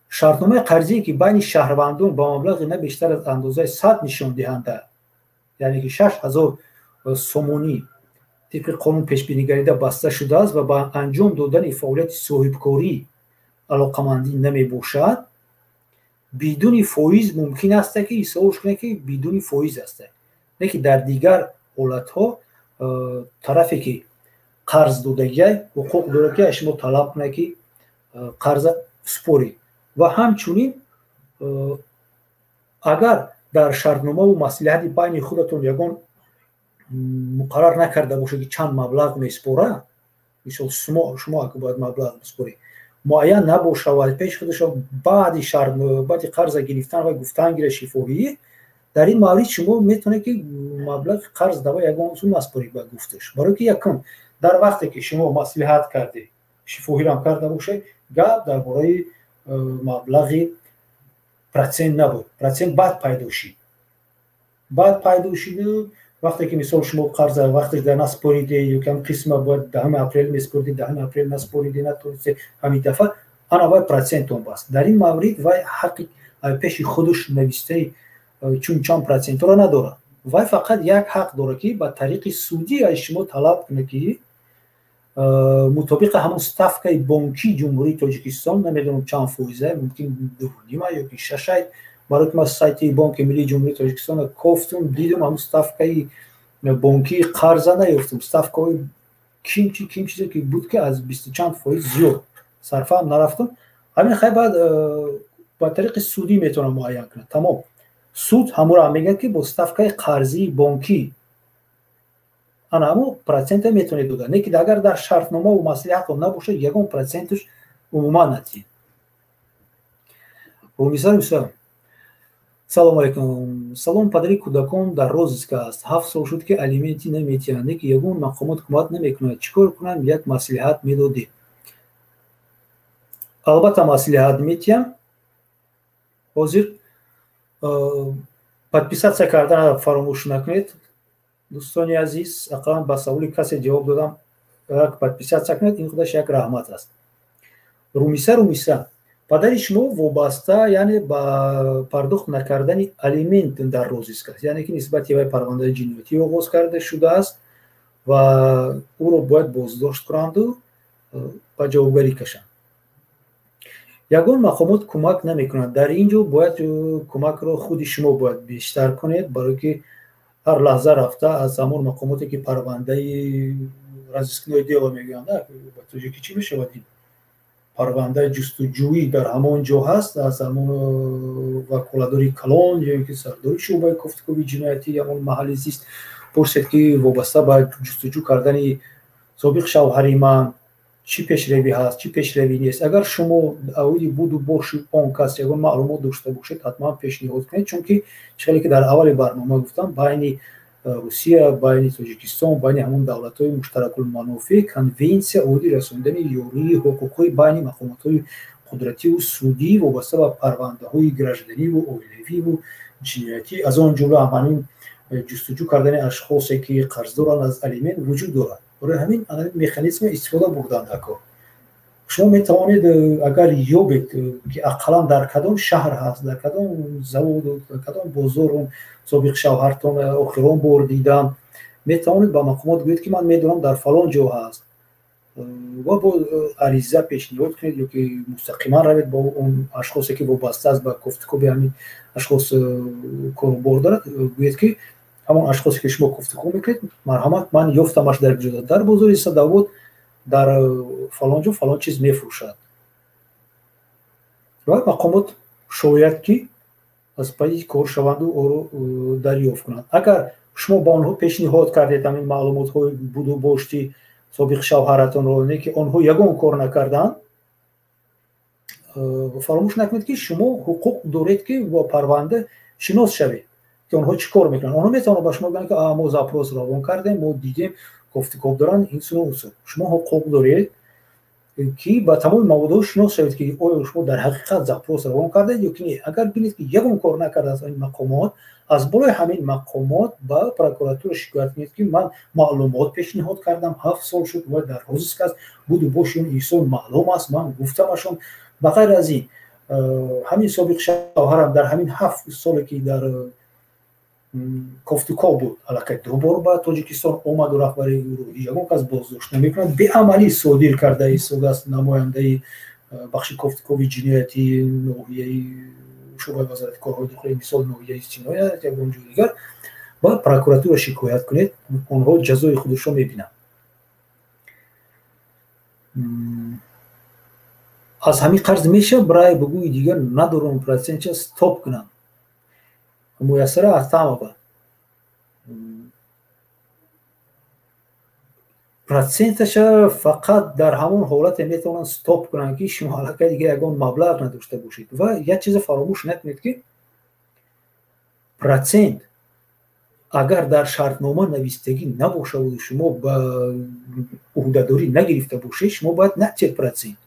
Шартномаи қарзие, ки байни шаҳрвандон ба маблағи на бештар аз андозаи 100 нишондиҳанда, яъне ки 6000 сомонӣ, тибқи қонун пешбинӣ гардида баста шудааст ва ба анҷом додани фаъолияти соҳибкорӣ алоқамандӣ намебошад. Бидуни фоиз мумкин аста, ки ҳисобш кунед, ки бидуни фоиз аста. Не ки дар дигар ҳолатҳо тарафе, ки қарз додагиай, ҳуқуқ дорад, ки аз шумо талаб кунад, ки қарза супоред. Ва ҳамчунин, агар дар шартномаву маслиҳати байни худатон ягон муқаррар накарда бошед, ки чанд маблағ месупора, мисол, шумо агар бояд маблағ бисупоред, муайян набошавад пеши худашо, баъди шарт, баъди қарза гирифтан ва гуфтан гира шифоҳӣ, дар ин маврид шумо метавонед, ки маблағи қарз дава ягон сум наспоред ба гуфташ. Барои ки якум, дар вақте ки шумо маслиҳат кардед, шифоҳирам карда бошед, гап дар бораи маблағи процент набуд. Процент баъд пайдо шид, баъд пайдо шиду вақте ки, мисол, шумо қарза вақташ дар наспориде ё ки қисма бояд 10 апрел месупориде, 10 апрел наспориде, натонисте ҳамин дафъа, ана вай процентон баст. Дар ин маврид вай ҳаққи пеши худаш навистаи чун чанд процентҳоро надорад. Вай фақат як ҳақ дорад, ки ба тариқи судӣ аз шумо талаб кунад, ки мутобиқи ҳамон ставкаи бонкии Ҷумҳурии Тоҷикистон, намедонам чанд фоиза, мумкин 2,5 ё ки 6-ай, барои ки ман сайти Бонки Миллии Ҷумҳурии Тоҷикистонро кофтум, дидум, ҳамон ставкаи бонкии қарза наёфтум. Ставкаҳои кимчи ким чизе ки буд, ки аз бисту чанд фоиз зиёд, сарфаам нарафтум. Ҳамин хай баъд ба тариқи судӣ метавонам муайян кунад. Тамом, суд ҳамуро мегӯяд, ки бо ставкаи қарзии бонкӣ ана ҳамун процента метавонед дода. Не ки агар дар шартномаву маслиҳатон набошад, ягон проценташ умуман натиҳед. Румиса, Румиса, салому алайкум. Салом. Падари кӯдакон дар розыск аст, 7 сол шуд, ки алименти наметиҳанд, не ки ягон мақомот кӯмак намекунад. Чӣ кор кунам? Як маслиҳат медодед. Албатта, маслиҳат метиҳам. Ҳозир подписаться кардана фаромӯш накунед, дӯстони азиз. Ақаллан ба саволи касе ҷавоб додам, як подписаться кунед, ин худаш як раҳмат аст. Румиса, Румиса, падари шумо вобаста, яъне ба пардохт накардани алимент дар розыск аст, яъне ки нисбати вай парвандаи ҷиноятӣ оғоз карда шудааст ва ӯро бояд боздошт кунанду ба ҷавобгарӣ кашанд. Ягон мақомот кӯмак намекунад. Дар ин ҷо бояд кӯмакро худи шумо бояд бештар кунед, барое ки ҳар лаҳза рафта аз ҳамон мақомоте, ки парвандаи разыскное дело мегӯянд, ба тоҷикӣ чӣ мешавад ин, парвандаи ҷустуҷӯӣ дар ҳамон ҷо ҳаст, аз ҳамон ваколадори калон ё ин ки сардори шӯъбаи кофтукови ҷиноятӣ ҳамон маҳалли зист пурсед, ки вобаста ба ҷустуҷӯ кардани собиқ шавҳари ман чӣ пешравӣ ҳаст, чӣ пешравӣ нест. Агар шумо оиди буду боши он кас ягон маълумот дошта бошед, ҳатман пешниҳод кунед, чунки чӣ ки дар аввали барнома гуфтам, байни Русия, байни Тоҷикистон, байни ҳамон давлатҳои муштаракулманофеъ конвенсия оиди расондани ёрии ҳуқуқӣ байни мақомотҳои қудративу судӣ вобаста ба парвандаҳои гражданиву оилавиву ҷиноятӣ, аз он ҷумла ҳамин ҷустуҷӯ кардани ашхосе, ки қарздоранд аз алимент, вуҷуд дорад. Барои ҳамин механизме истифода бурдан дар кор. Шумо метавонед, агар ёбед, ки ақаллан дар кадом шаҳр ҳаст, дар кадом заводу, дар кадом бозор собиқ шавҳартон охирон бор дидам, метавонед ба мақомот гӯед, ки ман медонам, дар фалон ҷо ҳаст, ва бо ариза пешниҳод кунед ё ки мустақиман равед бо он ашхосе, ки вобаста аст ба кофтукоби ҳамин ашхос корубор дорад, гӯед, ки ҳамон ашхосе, ки шумо кофтукоб мекунед, марҳамат, ман ёфтамаш дар ҷода, дар бозори Садовод, дар фалон ҷо фалон чиз мефурӯшад. Ва мақомот шояд ки аз пайи кор шаванду ӯро дарёфт кунанд. Агар шумо ба онҳо пешниҳод кардед ҳамин маълумотҳои буду бошти собиқ шавҳаратонро, не ки онҳо ягон кор накарданд, фаромӯш накунед, ки шумо ҳуқуқ доред, ки бо парванда шинос шавед, ки онҳо чӣ кор мекунанд. Онҳо метавонанд ба шумо гӯянд, ки мо запрос равон кардем, мо дидем, кофтукоб доранд, ин су усу. Шумо ҳуқуқ доред, ки ба тамоми маводҳо шинос шавед, ки оё шумо дар ҳақиқат запрос равон кардед ё ки не. Агар бинед, ки ягон кор накардааст ин мақомот, аз болои ҳамин мақомот ба прокуратура шикоят кунед, ки ман маълумот пешниҳод кардам, 7 сол шуд ва дар розыск аст, буду боши он инсон маълум аст, ман гуфтамашон. Ба ғайр аз ин, ҳамин собиқ шавҳарам дар ҳамин 7 соле, ки дар кофтукоб буд, аллакай ду бор ба Тоҷикистон омаду рафт. Барои ягон кас боздошт намекунад. Беамалӣ содир карда истодааст намояндаи бахши кофтукови ҷиноятии ноҳияи шӯъбаи вазорати корҳои дохилӣ, мисол ноҳияи Синоя, ягон ҷои дигар, ба прокуратура шикоят кунед, онҳо ҷазои худашро мебинанд. Аз ҳамин қарз мешавад барои бугӯи дигар надорам процентча стоп кунам. Муяссара Ахтамова, проценташа фақат дар ҳамон ҳолате метавонанд стоп кунанд, ки шумо аллакай дигар ягон маблағ надошта бошед. Ва як чиза фаромӯш накунед, ки процент агар дар шартнома навистагӣ набошаву шумо ба ӯҳдадорӣ нагирифта бошед, шумо бояд натиҳед процент.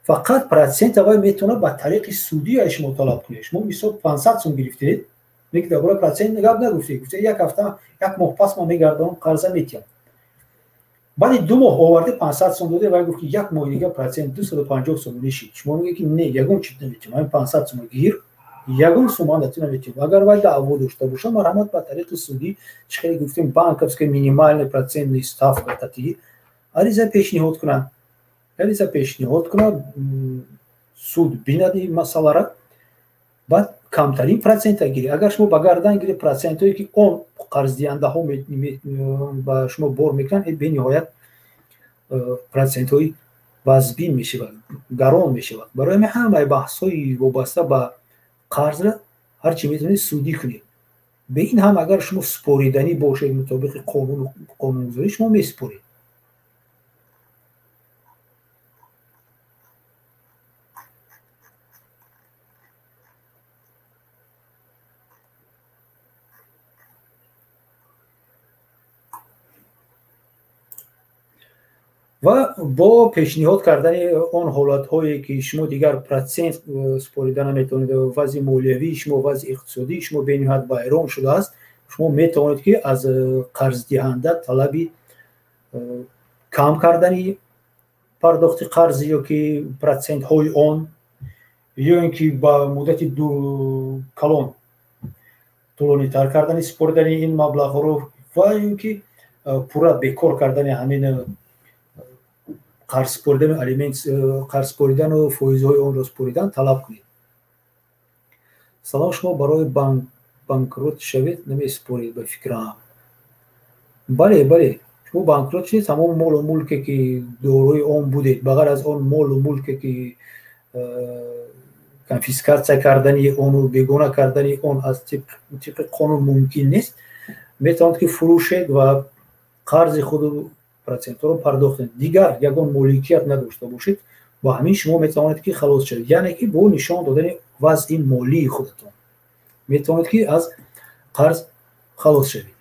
Фақат процент аввал метавонад ба тариқи судӣ аз шумо талаб кунед. Шумо мисол 500 сум гирифтед, лекин дар бораи процент гап нагуфтед, гуфтед як ҳафта, як моҳ пас ман мегардонам, қарза метиҳам. Баъди 2 моҳ оварде 500 сум доде, вай гуфт ки як моҳи дигар процент 250 сомонӣ шид. Шумо мегӯед ки не, ягон чиз наметиҳам, ҳамин 500 сума гир, ягон сума на ту наметиҳам. Агар вай даъво дошта бошад, марҳамат ба тариқи судӣ, чӣ хеле гуфтем, банковская минимальная процентная ставка татӣ ариза пешниҳод кунанд. Ариза пешниҳод кунад, суд бинад ин масъаларо, баъд камтарин процента гиред. Агар шумо ба гардан гиред процентҳое ки он қарздиҳандаҳо ба шумо бор мекунанд, ин бениҳоят процентҳои вазбин мешавад, гарон мешавад. Барои ҳамин ҳамаи баҳсҳои вобаста ба қарзра ҳар чӣ метавонед судӣ кунед. Бе ин ҳам агар шумо супориданӣ бошед мутобиқи қонуну қонунгузорӣ, шумо месупоред. Ва бо пешниҳод кардани он ҳолатҳое ки шумо дигар процент супорида наметавонед, вазъи молиявии шумо, вазъи иқтисодии шумо бениҳоят вайрон шудааст, шумо метавонед ки аз қарздиҳанда талаби кам кардани пардохти қарз ё ки процентҳои он, ё ин ки ба муддати калон тӯлонитар кардани супоридани ин маблағҳоро ва ё ки пурра бекор кардани ҳамин қарз супоридану алимент, қарз супоридану фоизҳои онро супоридан талаб кунед. Салом, шумо барои банкрот шавед намесупоред ба фикрам. Бале, бале, шумо банкрот шудед, тамоми молу мулке ки дорои он будед, ба ғайр аз он молу мулке ки конфискатсия кардани ону бегона кардани он аз тибқи қонун мумкин нест, метавонед ки фурӯшед ва қарзи худу процентҳоро пардохт кунед. Дигар ягон моликият надошта бошед, ба ҳамин шумо метавонед ки халос шавед, яъне ки бо нишон додани вазъи молии худатон метавонед ки аз қарз халос шавед.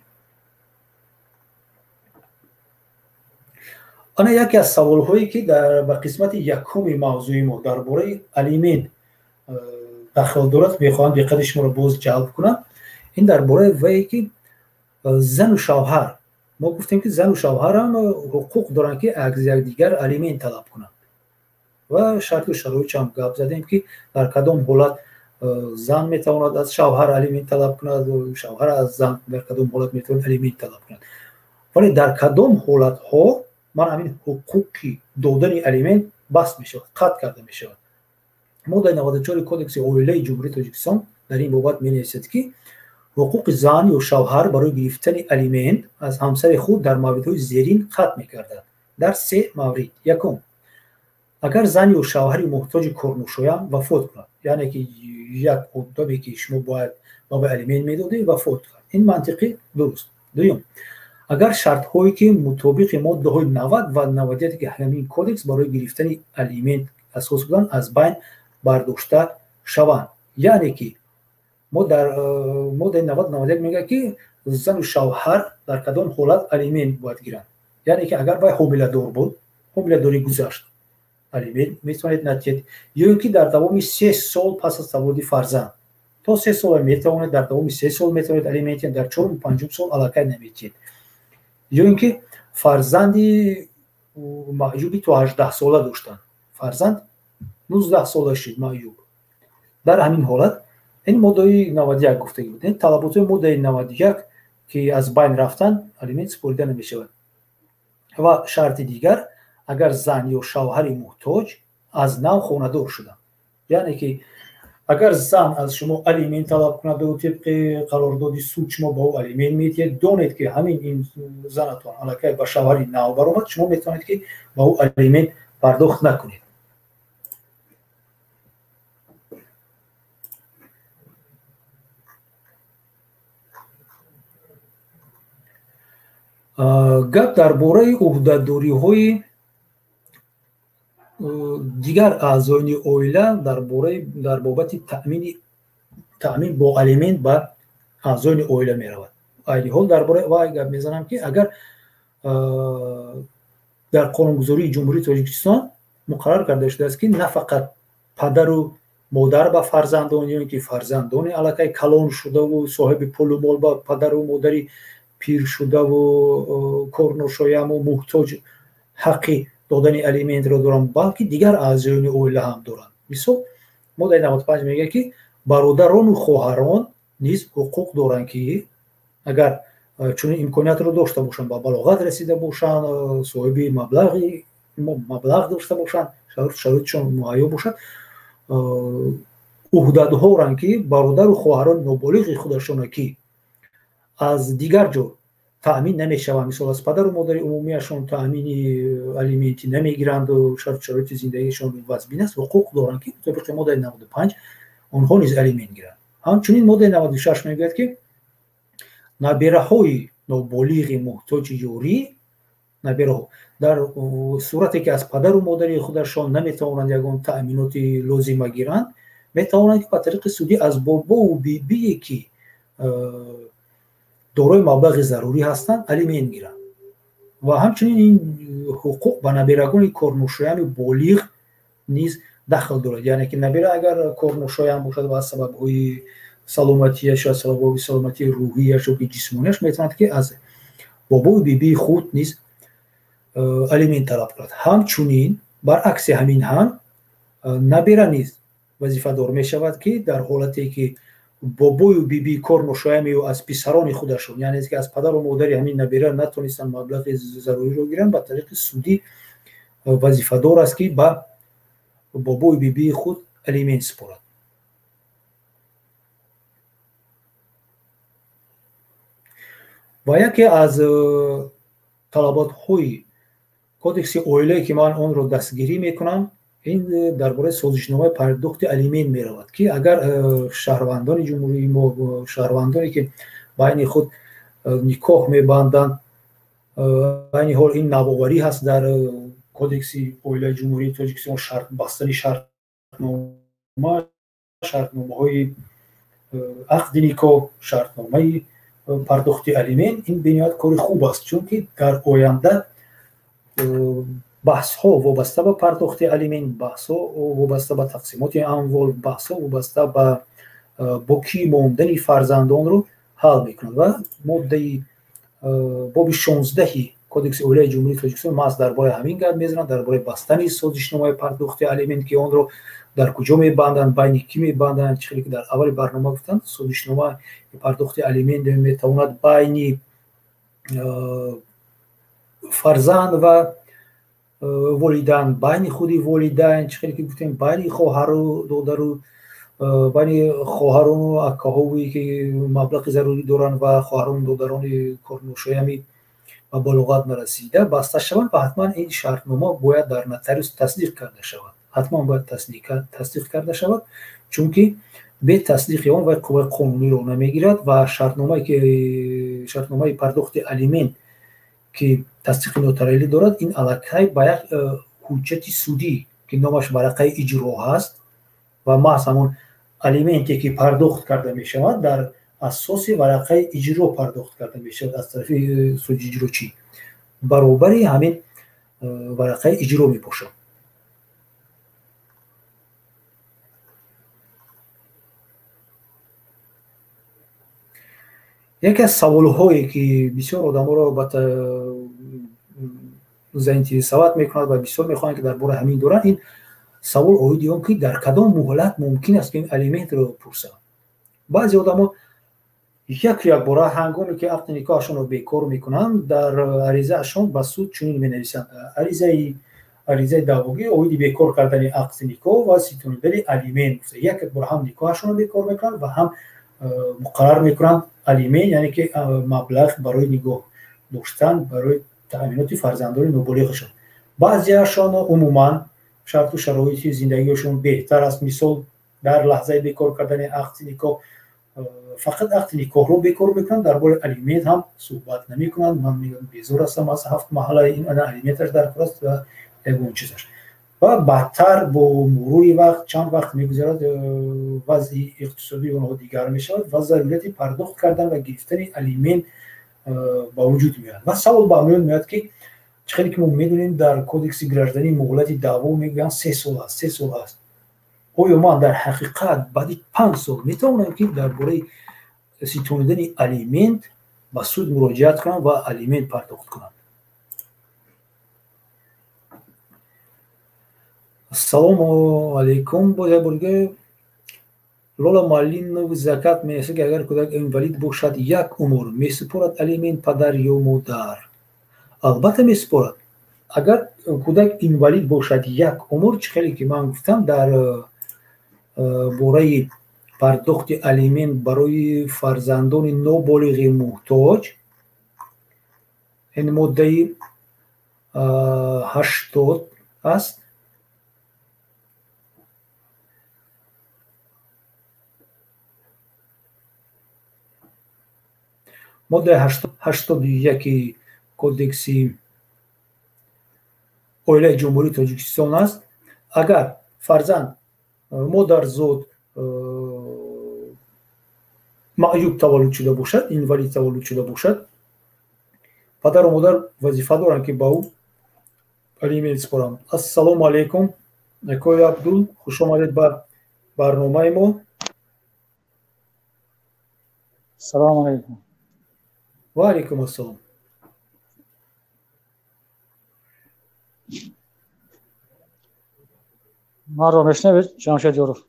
Ана яке аз саволҳое ки ба қисмати якуми мавзӯи мо дар бораи алимент дахл дорад, мехоҳам диққати шуморо боз ҷалб кунам, ин дар бораи вае ки зану шавҳар, мо гуфтем ки зану шавҳарам ҳуқуқ доранд ки аз якдигар алимент талаб кунанд ва шарту шароитшам гап задем ки дар кадом ҳолат зан метавонад аз шавҳар алимент талаб кунад, шавҳар аз зан дар кадом ҳолат метавонад алимент талаб кунад. Вале дар кадом ҳолатҳо ман ҳамин ҳуқуқи додани алимент баст мешавад, қатъ карда мешавад. Моддаи 94 Кодекси оилаи Ҷумҳурии Тоҷикистон дар ин бобат менависад ки ҳуқуқи зан ё шавҳар барои гирифтани алимент аз ҳамсари худ дар мавридҳои зерин қатъ мегардад. Дар се маврид. Якум, агар зан ё шавҳари муҳтоҷи корношоям вафот кунад, яъне ки як одаме ки шумо бояд ба вай алимент медодед вафот кард, ин мантиқи дуруст. Дуюм, агар шартҳое ки мутобиқи моддаҳои 90 ва 91 ки ҳамин кодекс барои гирифтани алимент асос буданд аз байн бардошта шаванд, яъне ки мо дар моддаи 90-91 мегӯяд ки зану шавҳар дар кадом ҳолат алимент бояд гиранд, яъне ки агар вай ҳомиладор буд, ҳомиладорӣ гузашт, алимент метавонед натиҳед, ё ин ки дар давоми 3 сол пас аз таваллуди фарзанд, то 3 сол метавонед, дар давоми 3 сол метавонед алимент диҳед, дар 4-у 5 сол аллакай наметиҳед, ё ин ки фарзанди маъюби то 18 сола доштанд, фарзанд 19 сола шуд маъюб, дар ҳамин ҳолат ин моддаи 91 гуфтагӣ буд, ин талаботҳои моддаи 91 ки аз байн рафтанд, алимент супорида намешавад. Ва шарти дигар, агар зан ё шавҳари муҳтоҷ аз нав хонадор шуданд, яъне ки Агар зан аз шумо алимент талаб кунад ва тибқи қарордоди суд шумо ба ӯ алимент медиҳед, донед, ки ҳамин ин занатон аллакай ба шавҳари нав баромад, шумо метавонед, ки ба ӯ алимент пардохт накунед. Гап дар бораи ӯҳдадориҳои дигар аъзоёни оила дар бобати таъмин бо алимент ба аъзоёни оила меравад. Айни ҳол дар бораи вай гап мезанам, ки агар дар қонунгузории Ҷумҳурии Тоҷикистон муқаррар карда шудааст, ки на фақат падару модар ба фарзандон ё ин ки фарзандони аллакай калон шудаву соҳиби пулу мол ба падару модари пир шудаву корношояму муҳтоҷ ҳаққи додани алиментро доранд, балки дигар аъзоёни оила ҳам доранд. Мисол, моддаи 95 мегӯяд, ки бародарону хоҳарон низ ҳуқуқ доранд, ки агар чунин имкониятро дошта бошанд, ба балоғат расида бошанд, соҳиби маблағ дошта бошанд, шароитшон муҳайё бошад, ӯҳдадоранд, ки бародару хоҳарони ноболиғи худашонро, ки аз дигар ҷо таъмин намешаванд, мисол аз падару модари умумиашон таъмини алиментӣ намегиранду шароити зиндагиашон вазбин аст, ҳуқуқ доранд, ки мутобиқи моддаи 95 онҳо низ алимент гиранд. Ҳамчунин моддаи 96 мегӯяд, ки набераҳои ноболиғи муҳтоҷи ёрӣ, набераҳо дар сурате ки аз падару модари худашон наметавонанд ягон таъминоти лозима гиранд, метавонанд, ки ба тариқи судӣ аз бобову бибие, ки дорои маблағи зарурӣ ҳастанд, алимент гиранд. Ва ҳамчунин ин ҳуқуқ ба наберагони корношоями болиғ низ дахл дорад. Яъне ки набера агар корношоям бошад ва аз сабабҳои саломатиаш, аз сабабҳои саломатии рӯҳияш ё ки ҷисмонияш, метавонад, ки аз бобою бибии худ низ алимент талаб кунад. Ҳамчунин баръакси ҳамин ҳам набера низ вазифадор мешавад, ки дар ҳолате ки бобою биби корношоями ӯ аз писарони худашон, яъне ки аз падару модари ҳамин набера натонистанд маблағи заруриро гиранд, ба тариқи судӣ вазифадор аст, ки ба бобою бибии худ алимент супорад. Ва яке аз талаботҳои кодекси оилае, ки ман онро дастгирӣ мекунам, ин дар бораи созишномаи пардохти алимент меравад, ки агар шаҳрвандони ҷумҳурии мо, шаҳрвандоне, ки байни худ никоҳ мебанданд, айни ҳол ин навоварӣ ҳаст дар кодекси оилаи Ҷумҳурии Тоҷикистон, бастани шартнома, шартномаҳои ақди никоҳ, шартномаи пардохти алимент, ин бениҳоят кори хуб аст, чунки дар оянда баҳсҳо вобаста ба пардохти алимент, баҳсҳо вобаста ба тақсимоти амвол, баҳсҳо вобаста ба бо кӣ мондани фарзандонро ҳал мекунад. Ва моддаи боби 16 кодекси оилаи Ҷумҳурии Тоҷикистон маҳз дар бораи ҳамин гап мезанад, дар бораи бастани созишномаи пардохти алимент, ки онро дар куҷо мебанданд, байни кӣ мебанданд. Чӣ хеле ки дар аввали барнома гуфтанд, созишномаи пардохти алимент метавонад байни фарзанд ва волидайн, байни худи волидайн, чӣ хеле ки гуфтем, байни хоҳару додару, байни хоҳарону акаҳое, ки маблағи зарурӣ доранд, ва хоҳарону додарони корношоями ба балоғат нарасида баста шаванд. Ва ҳатман ин шартнома бояд дар нотариус тасдиқ карда шавад, ҳатман бояд тасдиқ карда шавад, чунки бе тасдиқи он вай қувваи қонуниро намегирад. Ва шартномае ки шартномаи пардохти алимент, ки тасдиқи нотариалӣ дорад, ин аллакай ба як ҳуҷҷати судӣ, ки номаш варақаи иҷро ҳаст, ва маҳз ҳамон алименте, ки пардохт карда мешавад, дар асоси варақаи иҷро пардохт карда мешавад аз тарафи суди иҷрочӣ, баробари ҳамин варақаи иҷро мебошад. Яке аз саволҳое, ки бисёр одаморо заинтересовать мекунад ва бисёр мехоҳанд, ки дар бораи ҳамин доранд, ин савол оиди он, ки дар кадом муҳлат мумкин аст, ки ин алиментро пурсанд. Баъзе одамо яку якбора ҳангоме ки ақди никоҳашонро бекор мекунанд, дар аризаашон ба суд чунин менависанд: аризаи Аризаи даъвогӣ оиди бекор кардани ақди никоҳ ва ситонидани алимент гуфта, як бор ҳам никоҳашонро бекор мекунанд ва ҳам муқаррар мекунанд алимент, яъне ки маблағ барои нигоҳ доштан, барои таъминоти фарзандони ноболиғашон. Баъзеашон умуман шарту шароити зиндагиашон беҳтар аст. Мисол, дар лаҳзаи бекор кардани ақди никоҳ фақат ақди никоҳро бекор мекунанд, дар бораи алимент ҳам суҳбат намекунанд. Ман мегӯям, безор ҳастам аз ҳафт маҳалла, ин ана алименташ дар кор аст ва ягон чизаш. Ва баъдтар бо мурури вақт, чанд вақт мегузарад, вазъи иқтисодии онҳо дигар мешавад ва зарурияти пардохт кардан ва гирифтани алимент ба вуҷуд меояд. Ва савол ба миён меояд, ки чӣ хеле ки мо медонем, дар кодекси гражданӣ муҳлати даъво мегӯянд 3 сол аст, 3 сол аст. Оё ман дар ҳақиқат баъди 5 сол метавонам, ки дар бораи ситонидани алимент ба суд муроҷиат кунам ва алимент пардохт кунам? Ассалому алайкум. Боз як бор дига Лола Малинов Закат менависад, ки агар кӯдак инвалид бошад, як умр месупорад алимент падар ё модар? Албатта, месупорад. Агар кӯдак инвалид бошад як умр, чӣ хеле ки ман гуфтам, дар бораи пардохти алимент барои фарзандони ноболиғи муҳтоҷ, ин моддаи 80 аст. Моддаи 81 кодекси оилаи Ҷумҳурии Тоҷикистон аст. Агар фарзанд модарзод маъюб таваллуд шуда бошад, инвалид таваллуд шуда бошад, падару модар вазифа доранд, ки ба ӯ алимент супоранд. Ассалому алайкум, акои Абдул, хушомадед ба барномаи мо. Салому алайкум. Ва алайкум ассалом. Маро мешнавед, Ҷамшед Ёров?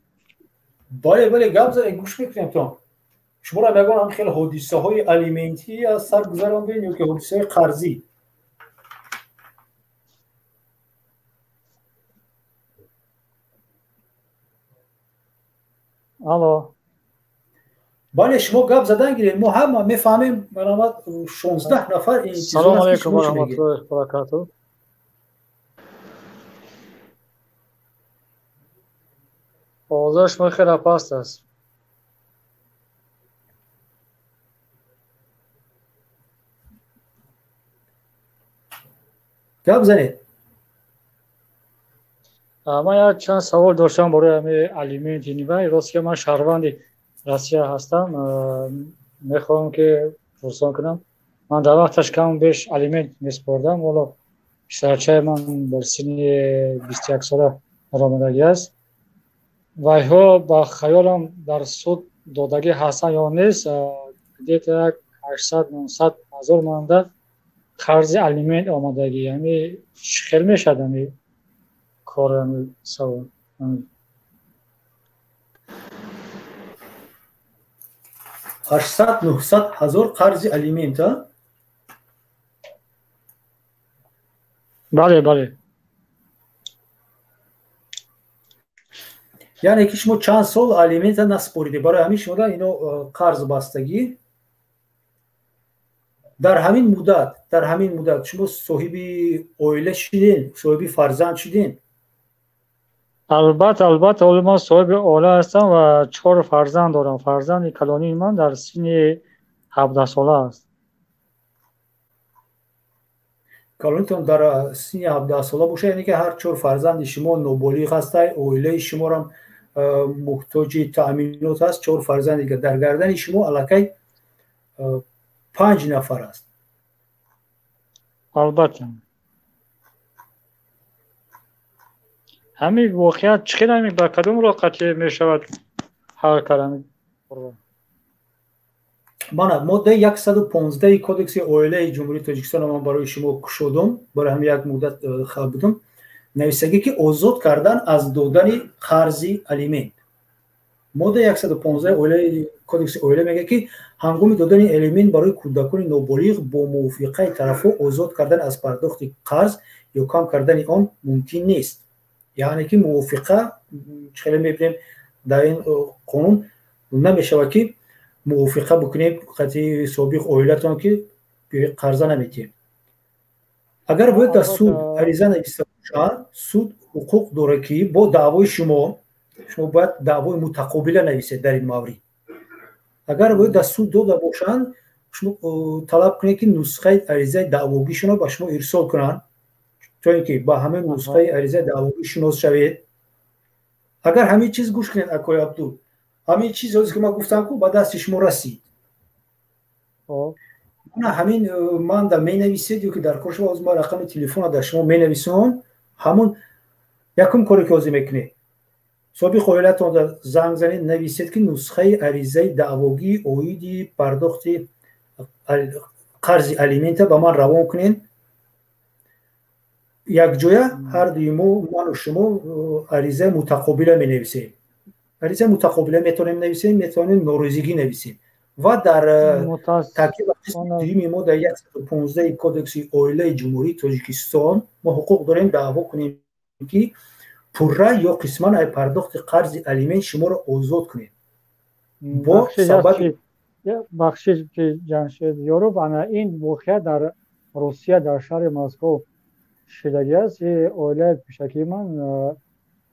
Бале, гап занед, гӯш мекунем то. Шуморо ягон ҳам хеле ҳодисаҳои алиментӣ аз сар гузарондем ё ки ҳодисаҳои қарзӣ? Алло. Бале, шумо гап задан гиред, мо ҳама мефаҳмем. Марҳамат, 16 нафар. Салому алайкум ва раҳматуллоҳи ва баракатуҳ. Овозаи шумо хеле паст аст. Гап занед. Ман як чанд савол доштам бораи ҳами алименти нива. Рост ки ман шаҳрванди Россия ҳастам, мехоҳам ки пурсон кунам. Ман дар вақташ каму беш алимент месупордам. Ҳоло писарчаи ман дар синни 21 сола баромадагӣ аст. Вайҳо ба хаёлам дар суд додагӣ ҳастанд ё нест, где-то як 800-900 ҳазор манда қарзи алимент омадагӣ. Ами чӣ хел мешавад ами кор, ами савол? 800-900 ҳазор қарзи алимент, а? Бале. Яъне ки шумо чанд сол алимента насупориде, барои ҳамин шумода ино қарз бастагӣ. Дар ҳамин муддат шумо соҳиби оила шуден, соҳиби фарзанд шуден? Албатта, ҳоло ман соҳиби оила ҳастам ва чор фарзанд дорам. Фарзанди калонии ман дар синни 17 сола аст. Калонитон дар синни 17 сола бошад, яъне ки ҳар чор фарзанди шумо ноболиғ ҳастанд, оилаи шуморам муҳтоҷи таъминот аст. Чор фарзанди дар гардани шумо аллакай панҷ нафар аст. Албатта, ҳамин воқеат чӣ хел, ҳамин ба кадом роҳ қатъӣ мешавад ҳал кард? Мана, моддаи 115 кодекси оилаи Ҷумҳурии Тоҷикистонро ман барои шумо кушодум, барои ҳам як муддат хаб будум. Нависагӣ, ки озод кардан аз додани қарзи алимент. Моддаи 115 оилаи кодекси оила мегӯяд, ки ҳангоми додани алимент барои кӯдакони ноболиғ бо мувофиқаи тарафҳо озод кардан аз пардохти қарз ё кам кардани он мумкин нест. Яъне ки мувофиқа хеле мебинем дар ин қонун намешавад ки мувофиқа бикунем қатъи собиқ оилатон ки қарза наметиҳем. Агар бояд дар суд ариза нависта бошад, суд ҳуқуқ дорад ки бо даъвои шумо, шумо бояд даъвои мутақобила нависед дар ин маврид. Агар бояд дар суд дода бошанд, шумо талаб кунед ки нусхаи аризаи даъвогишонро ба шумо ирсол кунанд, то ин ки ба ҳамин нусхаи аризаи даъвогӣ шинос шавед. Агар ҳамин чиз гӯш кунед, акои Абдул, ҳамин чиз ҳозир ки ман гуфтам ку ба дасти шумо расид. Мана ҳамин ман да менависед ё ки дар кор шумо, ҳозир ман рақами телефона дар шумо менависам. Ҳамун якум коре ки ҳозир мекунед, собиқ оилатон занг занед, нависед ки нусхаи аризаи даъвогӣ оиди пардохти қарзи алимента ба ман равон кунед. Якҷоя ҳар дуи мо, ману шумо, аризаи мутақобила менависем. Аризаи мутақобила метавонем нависем, метавонем норозигӣ нависем ва дар таъкиби қисми дуюми мо дар 115 Кодекси оилаи Ҷумҳурии Тоҷикистон мо ҳуқуқ дорем даъво кунем ки пурра ё қисман ай пардохти қарзи алимент шуморо озод кунем. Бо сабаби бахшиш ки Ҷамшед Ёров, ана ин воқеа дар Русия, дар шаҳри Москов шидагӣ аст. Оилаи пешакии ман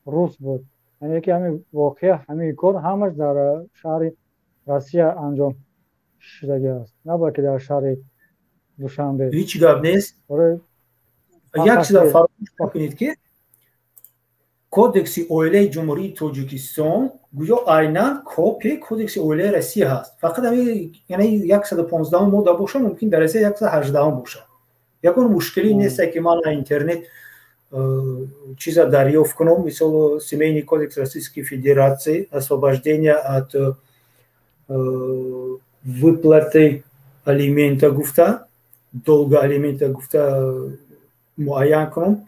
рус буд, яъне ки ҳамин воқеа, ҳамин кор ҳамаш дар шаҳри Россия анҷом шудагӣ аст, на балки дар шаҳри Душанбе. Ҳеҷ гап нест. Як чиза фаромӯш накунед ки Кодекси оилаи Ҷумҳурии Тоҷикистон гӯё айнан копияи Кодекси оилаи Россия ҳаст. Фақат ҳамин, яъне 115 модда боша, мумкин дар Россия 118 бошад. Ягон мушкилӣ нест ки ман интернет чиза дарёфт кунам, мисол Семейный кодекс Российской Федерации, освобождение от выплаты алимента гуфта, долга алимента гуфта муайян кунам.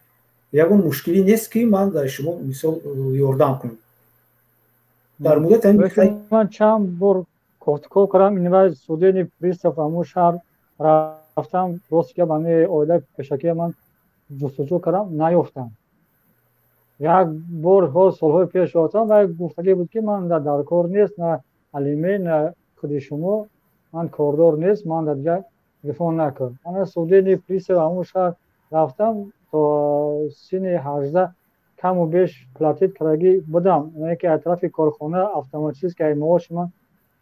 Ягон мушкилӣ нест ки ман дар шумо мисол ёрдам кунам. Дар муддати ман чанд бор кофтуков кардам, инва судебный пристав ҳамун шаҳр рафтам, рост гап, ҳамин оилаи пешакии ман ҷустуҷӯ кардам, наёфтам. Як бор ҳо солҳои пеш ёфтам ва гуфтагӣ буд ки ман дар кор нест, на алимент, на худи шумо, ман кордор нест, ман дар дигар телефон накун. Ана судебный пристав ҳамун шаҳр рафтам, то синни 18 каму беш платить кардагӣ будам, яъне ки аз тарафи корхона автоматически ай маоши ман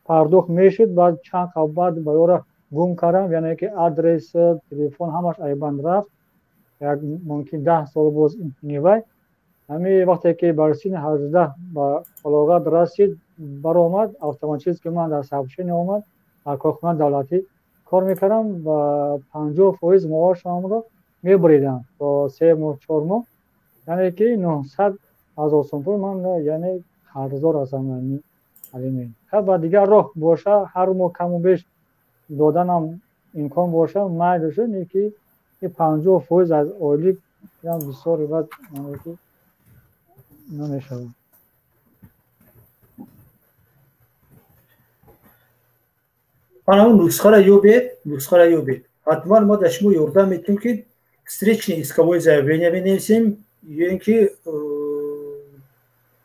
пардохт мешуд. Баъд чанд қабл баъд ба ёра гум кардам, яъне ки адрес, телефон ҳамаш айбанд рафт. Як мумкин 10 сол боз инивай. Ҳамин вақте ки бар синни 18 ба балоғат расид, баромад, автоматически ман дар сообщение омад, дар корхонаи давлатӣ кор мекардам ва 50% маошамро мебуридам то 3 моҳ, 4 моҳ, яъне ки 900 ҳазор сом пул ман, яъне қарздор ҳастам алимент. Ба дигар роҳ боша, ҳар моҳ каму беш доданам имкон боша, майл шуд, не ки 50% аз ойлик ям бисёр бад намешавад. Ана нусхара ёбед, нусхара ёбед. Ҳатман мо дар шумо ёрдам метиҳем ки встречное исковое заявление менависем, ё ин ки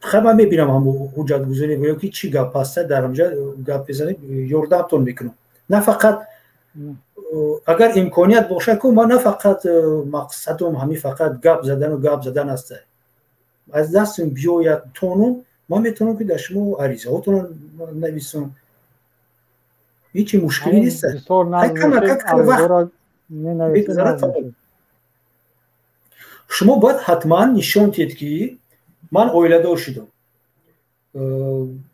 хай ман мебинам ҳамо ҳуҷҷатгузорӣ ё ки чӣ гап ҳаста, дар ҳамҷа гап мезанем, ёрдамтон мекунам. На фақат агар имконият бошад ку ман на фақат мақсадум ҳамин фақат гап задану гап задан аст. Аз дастум биёяд тонум, ман метавонам ки дар шумо аризаҳотонро нависам. Ҳеҷ мушкилӣ нест. Шумо бояд ҳатман нишон диҳед ки ман оиладор шудам.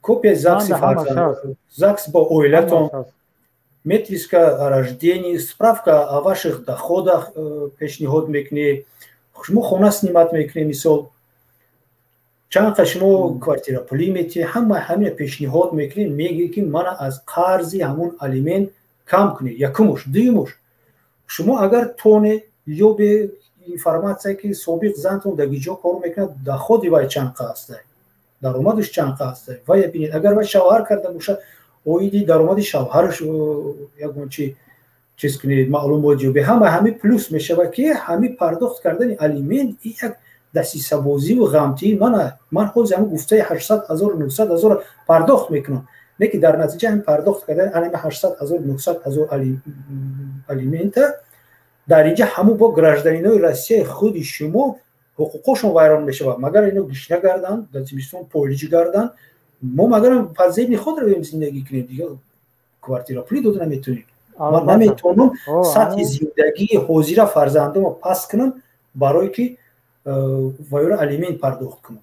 Копияи ЗАГСи фарзанд, ЗАГС бо оилатон, метриска о рождении, справка о ваших доходах пешниҳод мекунед. Шумо хона снимать мекунед, мисол чанд қа шумо квартира пулӣ метиҳед, ҳама ҳамина пешниҳод мекунед, мегӯед ки мана аз қарзи ҳамун алимент кам кунед. Якумуш. Дуюмуш, шумо агар тоне ёбе информатсия ки собиқ зантон дар гиҷо кор мекунад, доходи вай чанд қа аста, даромадаш чанд қа аста, вай бинед. Агар вай шавҳар карда бошад, оиди даромади шавҳараш ягон чи Чиз кунед, маълумот ҷӯбед, ҳама ҳами плюс мешавад, ки ҳами пардохт кардани алимент як дасисабозиву ғамтии мана. Ман ҳозир ҳами гуфтаи 800 0, 900 0 пардохт мекунам, не ки дар натиҷа ҳами пардохт кардани анами 800 0, 900 0 алимента дар инҷа ҳамун бо гражданинои Россияи худи шумо ҳуқуқошон вайрон мешавад. Магар ино гишна гарданд, дар зимистон полиҷ гарданд, мо магарам подземный ход равем зиндагӣ кунем, дигар квартира пулӣ дода наметонем. Ман наметавонам сатҳи зиндагии ҳозира фарзандома паст кунам, барое ки вайро алимент пардохт кунам.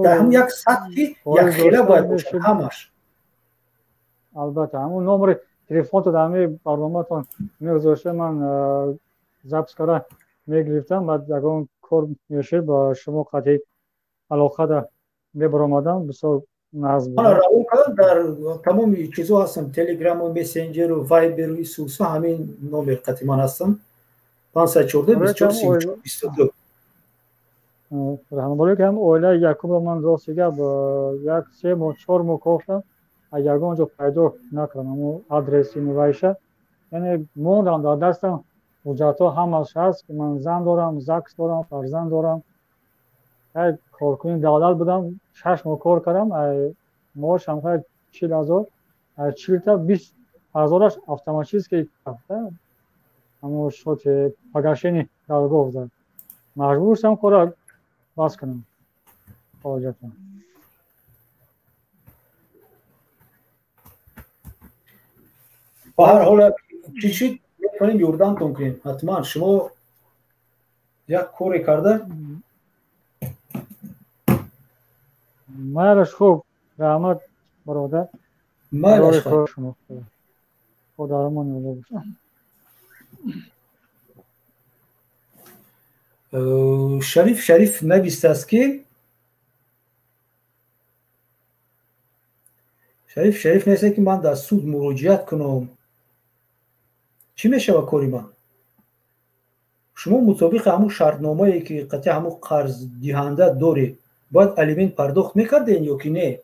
Дар ҳамун як сатҳи якхела бояд бошад ҳамаш. Албатта, ҳамун номери телефонто дар ҳамин барноматон мегузошта, ман запись карда мегирифтам, баъд ягон кор мешуд, ба шумо қатъи алоқада мебаромадам, бисёр нағз буд. Равон кардам, дар тамоми чизҳо ҳастам, телеграму, мессенҷеру, вайберу, исусу, ҳамин номер қатъи ман ҳастам: 514 24 34 22. Раҳмат. Ки ҳам оилаи якумро ман, рости гап, як 3 моҳ, 4 моҳ кофтам, аз ягон ҷо пайдо накардам амо адреси вайша, яъне мондам. Дар дастам ҳуҷҷатҳо ҳамаш ҳаст, ки ман зан дорам, ЗАГС дорам, фарзанд дорам. Як коркуни давлат будам, 6 моҳ кор кардам, маошам 40 0, 40 та 20 ҳазораш автоматически ҳамо счёти погашение долгов зад. Маҷбур шудам кора бас кунам, фаъолиятам. Ба ҳар ҳол, чӣ шуд, метавонем ёрдамтон кунем ҳатман. Шумо як коре карда. Майлаш, хуб, раҳмат, бародар. Майлаш. Шумо худоамон бошад. Шариф Шариф навистааст, ки Шариф Шариф нависта, ки ман дар суд муроҷиат кунам, чӣ мешавад кори ман? Шумо мутобиқи ҳамун шартномае, ки қатъи ҳамун қарздиҳанда доред, бояд алимент пардохт мекардем ё ки не?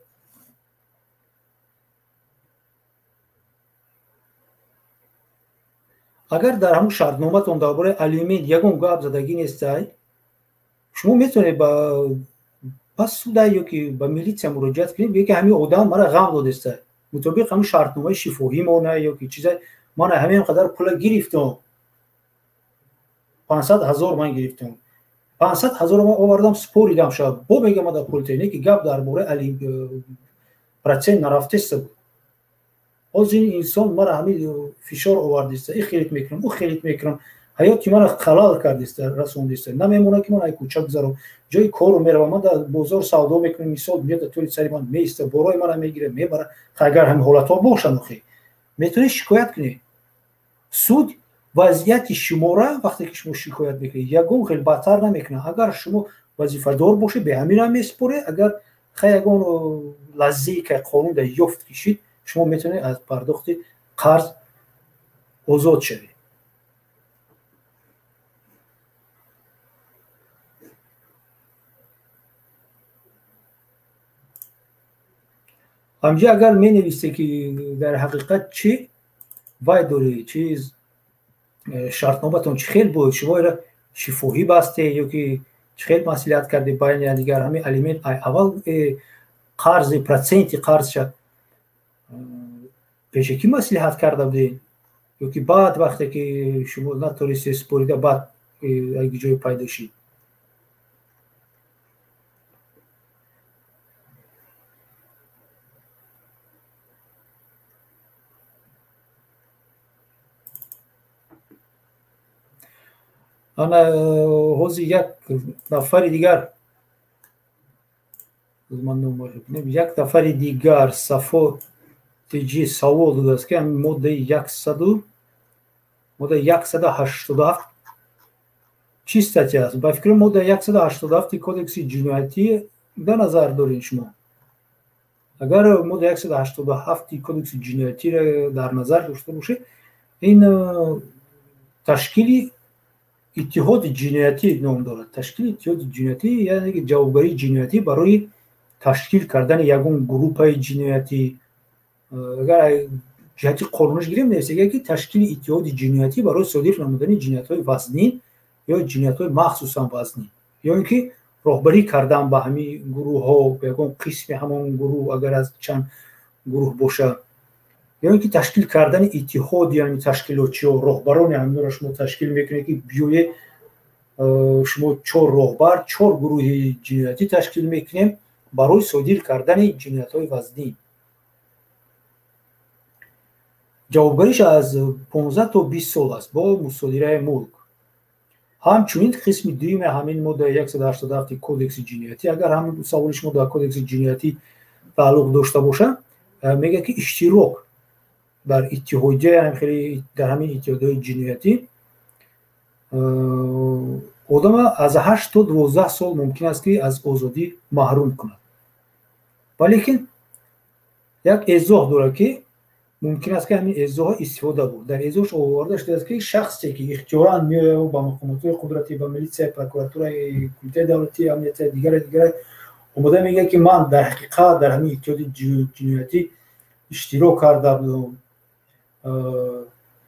Агар дар ҳамун шартноматон дар бораи алимент ягон гап задагӣ нестай, шумо метавонед ба суда ё ки ба милитсия муроҷиат кунед, бигӯед, ки ҳамин одам мара ғам додеста, мутобиқи ҳамун шартномаи шифоҳӣ мона ё ки чиза, ман ҳамин қадар пула гирифтам, 500 0 ман гирифтам, 500 0 ман овардам, споридам шавад, бо мегам ада пул не, ки гап дар бораи процент нарафтеста буд. Ҳозир ин инсон мара ҳамин фишор овардиста, и хелит мекунам, ӯ хелит мекунам, ҳаёти мара халал кардиста, расондиста, намемонад, ки ман ай кӯча гузарам, ҷои кору меравам, ман дар бозор савдо мекунам, мисол, меяд тури сари ман меиста, борои мара мегира, мебара. Агар ҳамин ҳолатҳо бошанд, охи метавонед шикоят кунед. Суд вазъияти шумора, вақте ки шумо шикоят мекунед, ягон хел бадтар намекунад. Агар шумо вазифадор бошед, бе ҳаминам месупоред. Агар хай ягон лаззае қонун дар ёфт кишид, шумо метавонед аз пардохти қарз озод шавед. Ҳамҷа агар менависте, ки дар ҳақиқат чӣ вай дорӣ, чиз, шартноматон чӣ хел буд, шумо ира шифоҳӣ басте ё ки чӣ хел маслиҳат карде байни якдигар, ҳамин алимент аввал қарзи проценти қарзша пешакӣ маслиҳат карда будед ё ки баъд, вақте ки шумо натонистед спорида, баъд ҷое пайдо шид? Ана ҳозир як нафари дигар, як нафари дигар, Сафо Тиҷи, савол додааст, ки моддаи яксаду, моддаи 187 чӣ статья аст? Ба фикри моддаи 187-и кодекси ҷиноятӣ дар назар доред шумо. Агар моддаи 187-и кодекси ҷиноятиро дар назар дошта бошед, ин ташкили иттиҳоди ҷиноятӣ ном дорад. Ташкили иттиҳоди ҷиноятӣ, яъне ҷавобгарии ҷиноятӣ барои ташкил кардани ягон группаи ҷиноятӣ. Агар Ҷиҳати қонуниш гирем, нависага ки ташкили иттиҳоди ҷиноятӣ барои содир намудани ҷиноятҳои вазнин ё ҷиноятҳои махсусан вазнин, ё ин ки роҳбарӣ кардан ба ҳамин гурӯҳҳо, ягон қисми ҳамон гурӯҳ агар аз чанд гурӯҳ бошад, ё ин ки ташкил кардани иттиҳоди ҳамин ташкилотчиҳо, роҳбарони ҳаминро шумо ташкил мекунед, ки биёед, шумо чор роҳбар, чор гурӯҳи ҷиноятӣ ташкил мекунем барои содир кардани ҷиноятҳои вазнин. Ҷавобгариш аз 15 то 20 сол аст бо мусодираи мулк. Ҳамчунин қисми дуюми ҳамин моддаи 187 кодекси ҷиноятӣ, агар ҳамин саволи шумо дар кодекси ҷиноятӣ тааллуқ дошта бошад, мегӯяд ки иштирок дар иттиҳодия, дар ҳамин иттиҳодияи ҷиноятӣ одама аз 8 то 12 сол мумкин аст ки аз озодӣ маҳрум кунад. Валекин як эзоҳ дорад, ки мумкин аст ки ҳамин эзоҳ истифода бурд. Дар эзоҳш оварда шудааст, ки шахсе ки ихтиёран меояд ба мақомотҳои қудратӣ, ба милитсия, прокуратураи, кумитаи давлатии амнияти, дигара дигара омода мегӯяд, ки ман дар ҳақиқат дар ҳамин иттиҳоди ҷиноятӣ иштирок карда будам,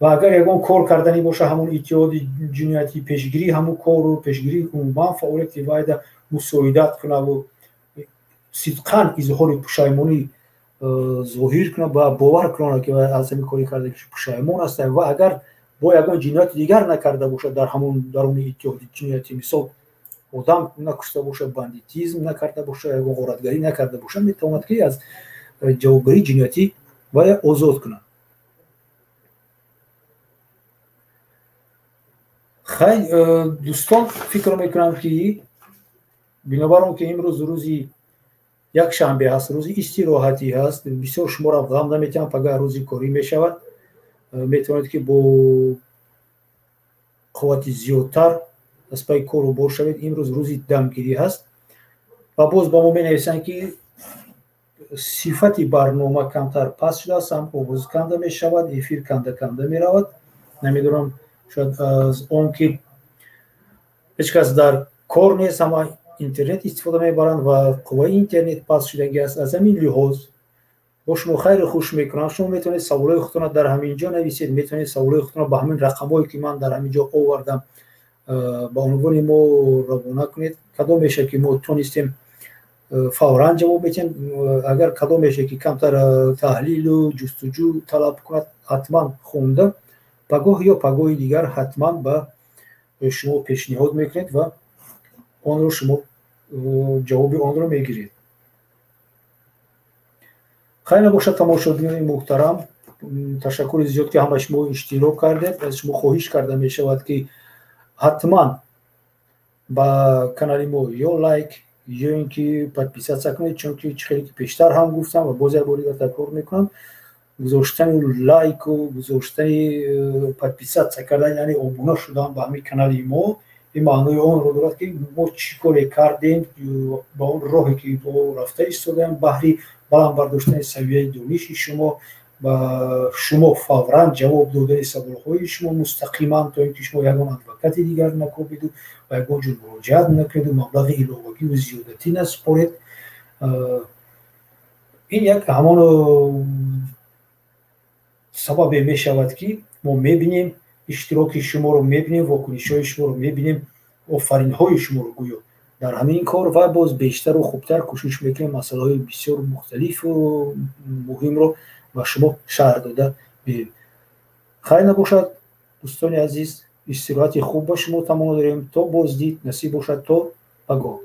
ва агар ягон кор карданӣ боша, ҳамон иттиҳоди ҷиноятӣ пешгирии ҳамон кору пешгирии умуман фаъолияти вайда мусоидат кунаву сидқан изҳори пушаймонӣ зоҳир кунад ва бовар кунад, ки аз ҳамин кори карда пушаймон аст, ва агар бо ягон ҷинояти дигар накарда бошад дар ҳамон даруни иттиҳоди ҷиноятӣ, мисол одам накушта бошад, бандитизм накарда бошад, ягон ғоратгарӣ накарда бошад, метавонад ки аз ҷавобгарии ҷиноятӣ вая озод кунад. Хай, дӯстон, фикр мекунам, ки бинобар он ки имрӯз рӯзи якшанбе ҳаст, рӯзи истироҳатӣ ҳаст, бисёр шуморо ғам наметиҳам, пагар рӯзи корӣ мешавад, метавонед ки бо қуввати зиёдтар аз пайи кору бор шавед. Имрӯз рӯзи дамгирӣ ҳаст ва боз ба мо менависанд, ки сифати барнома камтар паст шудааст, ҳам овоз канда мешавад, эфир канда канда меравад. Намедонам, шояд аз он ки ҳеҷ кас дар кор нест, ҳама интернет истифода мебаранд ва қувваи интернет паст шудагӣ аст. Аз ҳамин лиҳоз бо шумо хайру хуш мекунам. Шумо метавонед саволҳои худтонро дар ҳамин ҷо нависед, метавонед саволҳои худтонро ба ҳамин рақамҳое, ки ман дар ҳамин ҷо овардам, ба унвони мо равона кунед. Кадомеше ки мо тонистем, фавран ҷавоб метиҳем. Агар кадомеше ки камтар таҳлилу ҷустуҷӯ талаб кунад, ҳатман хонда пагоҳ ё пагоҳи дигар ҳатман ба шумо пешниҳод мекунед ва онро шумо ҷавоби онро мегиред. Хайр набошад, тамошобинони муҳтарам, ташаккури зиёд, ки ҳама шумо иштирок кардед. Аз шумо хоҳиш карда мешавад, ки ҳатман ба канали мо ё лайк, ё ин ки подписаться кунед, чунки чӣ хеле ки пештар ҳам гуфтам ва боз як бори дигар такрор мекунам, гузоштани лайку гузоштани подписаться кардан, яъне обуна шудан ба ҳамин канали мо, ин маънои онро дорад, ки мо чӣ коре кардем, ба он роҳе ки рафта истодаем баҳри баланд бардоштани савияи дониши шумо, ба шумо фавран ҷавоб додани саволҳои шумо мустақиман, то ин ки шумо ягон адвокати дигар накобеду ва ягон ҷо муроҷиат накунеду маблағи иловагиву зиёдатӣ насупоред. Ин як ҳамон сабабе мешавад, ки мо мебинем иштироки шуморо, мебинем вокунишҳои шуморо, мебинем офаринҳои шуморо гӯё дар ҳамин кор, ва боз бештару хубтар кӯшиш мекунем масъалаҳои бисёр мухталифу муҳимро ба шумо шарҳ дода биҳем. Хайр набошад, дӯстони азиз, истироҳати хуб ба шумо таманно дорем. То боздид насиб бошад, то пагоҳ.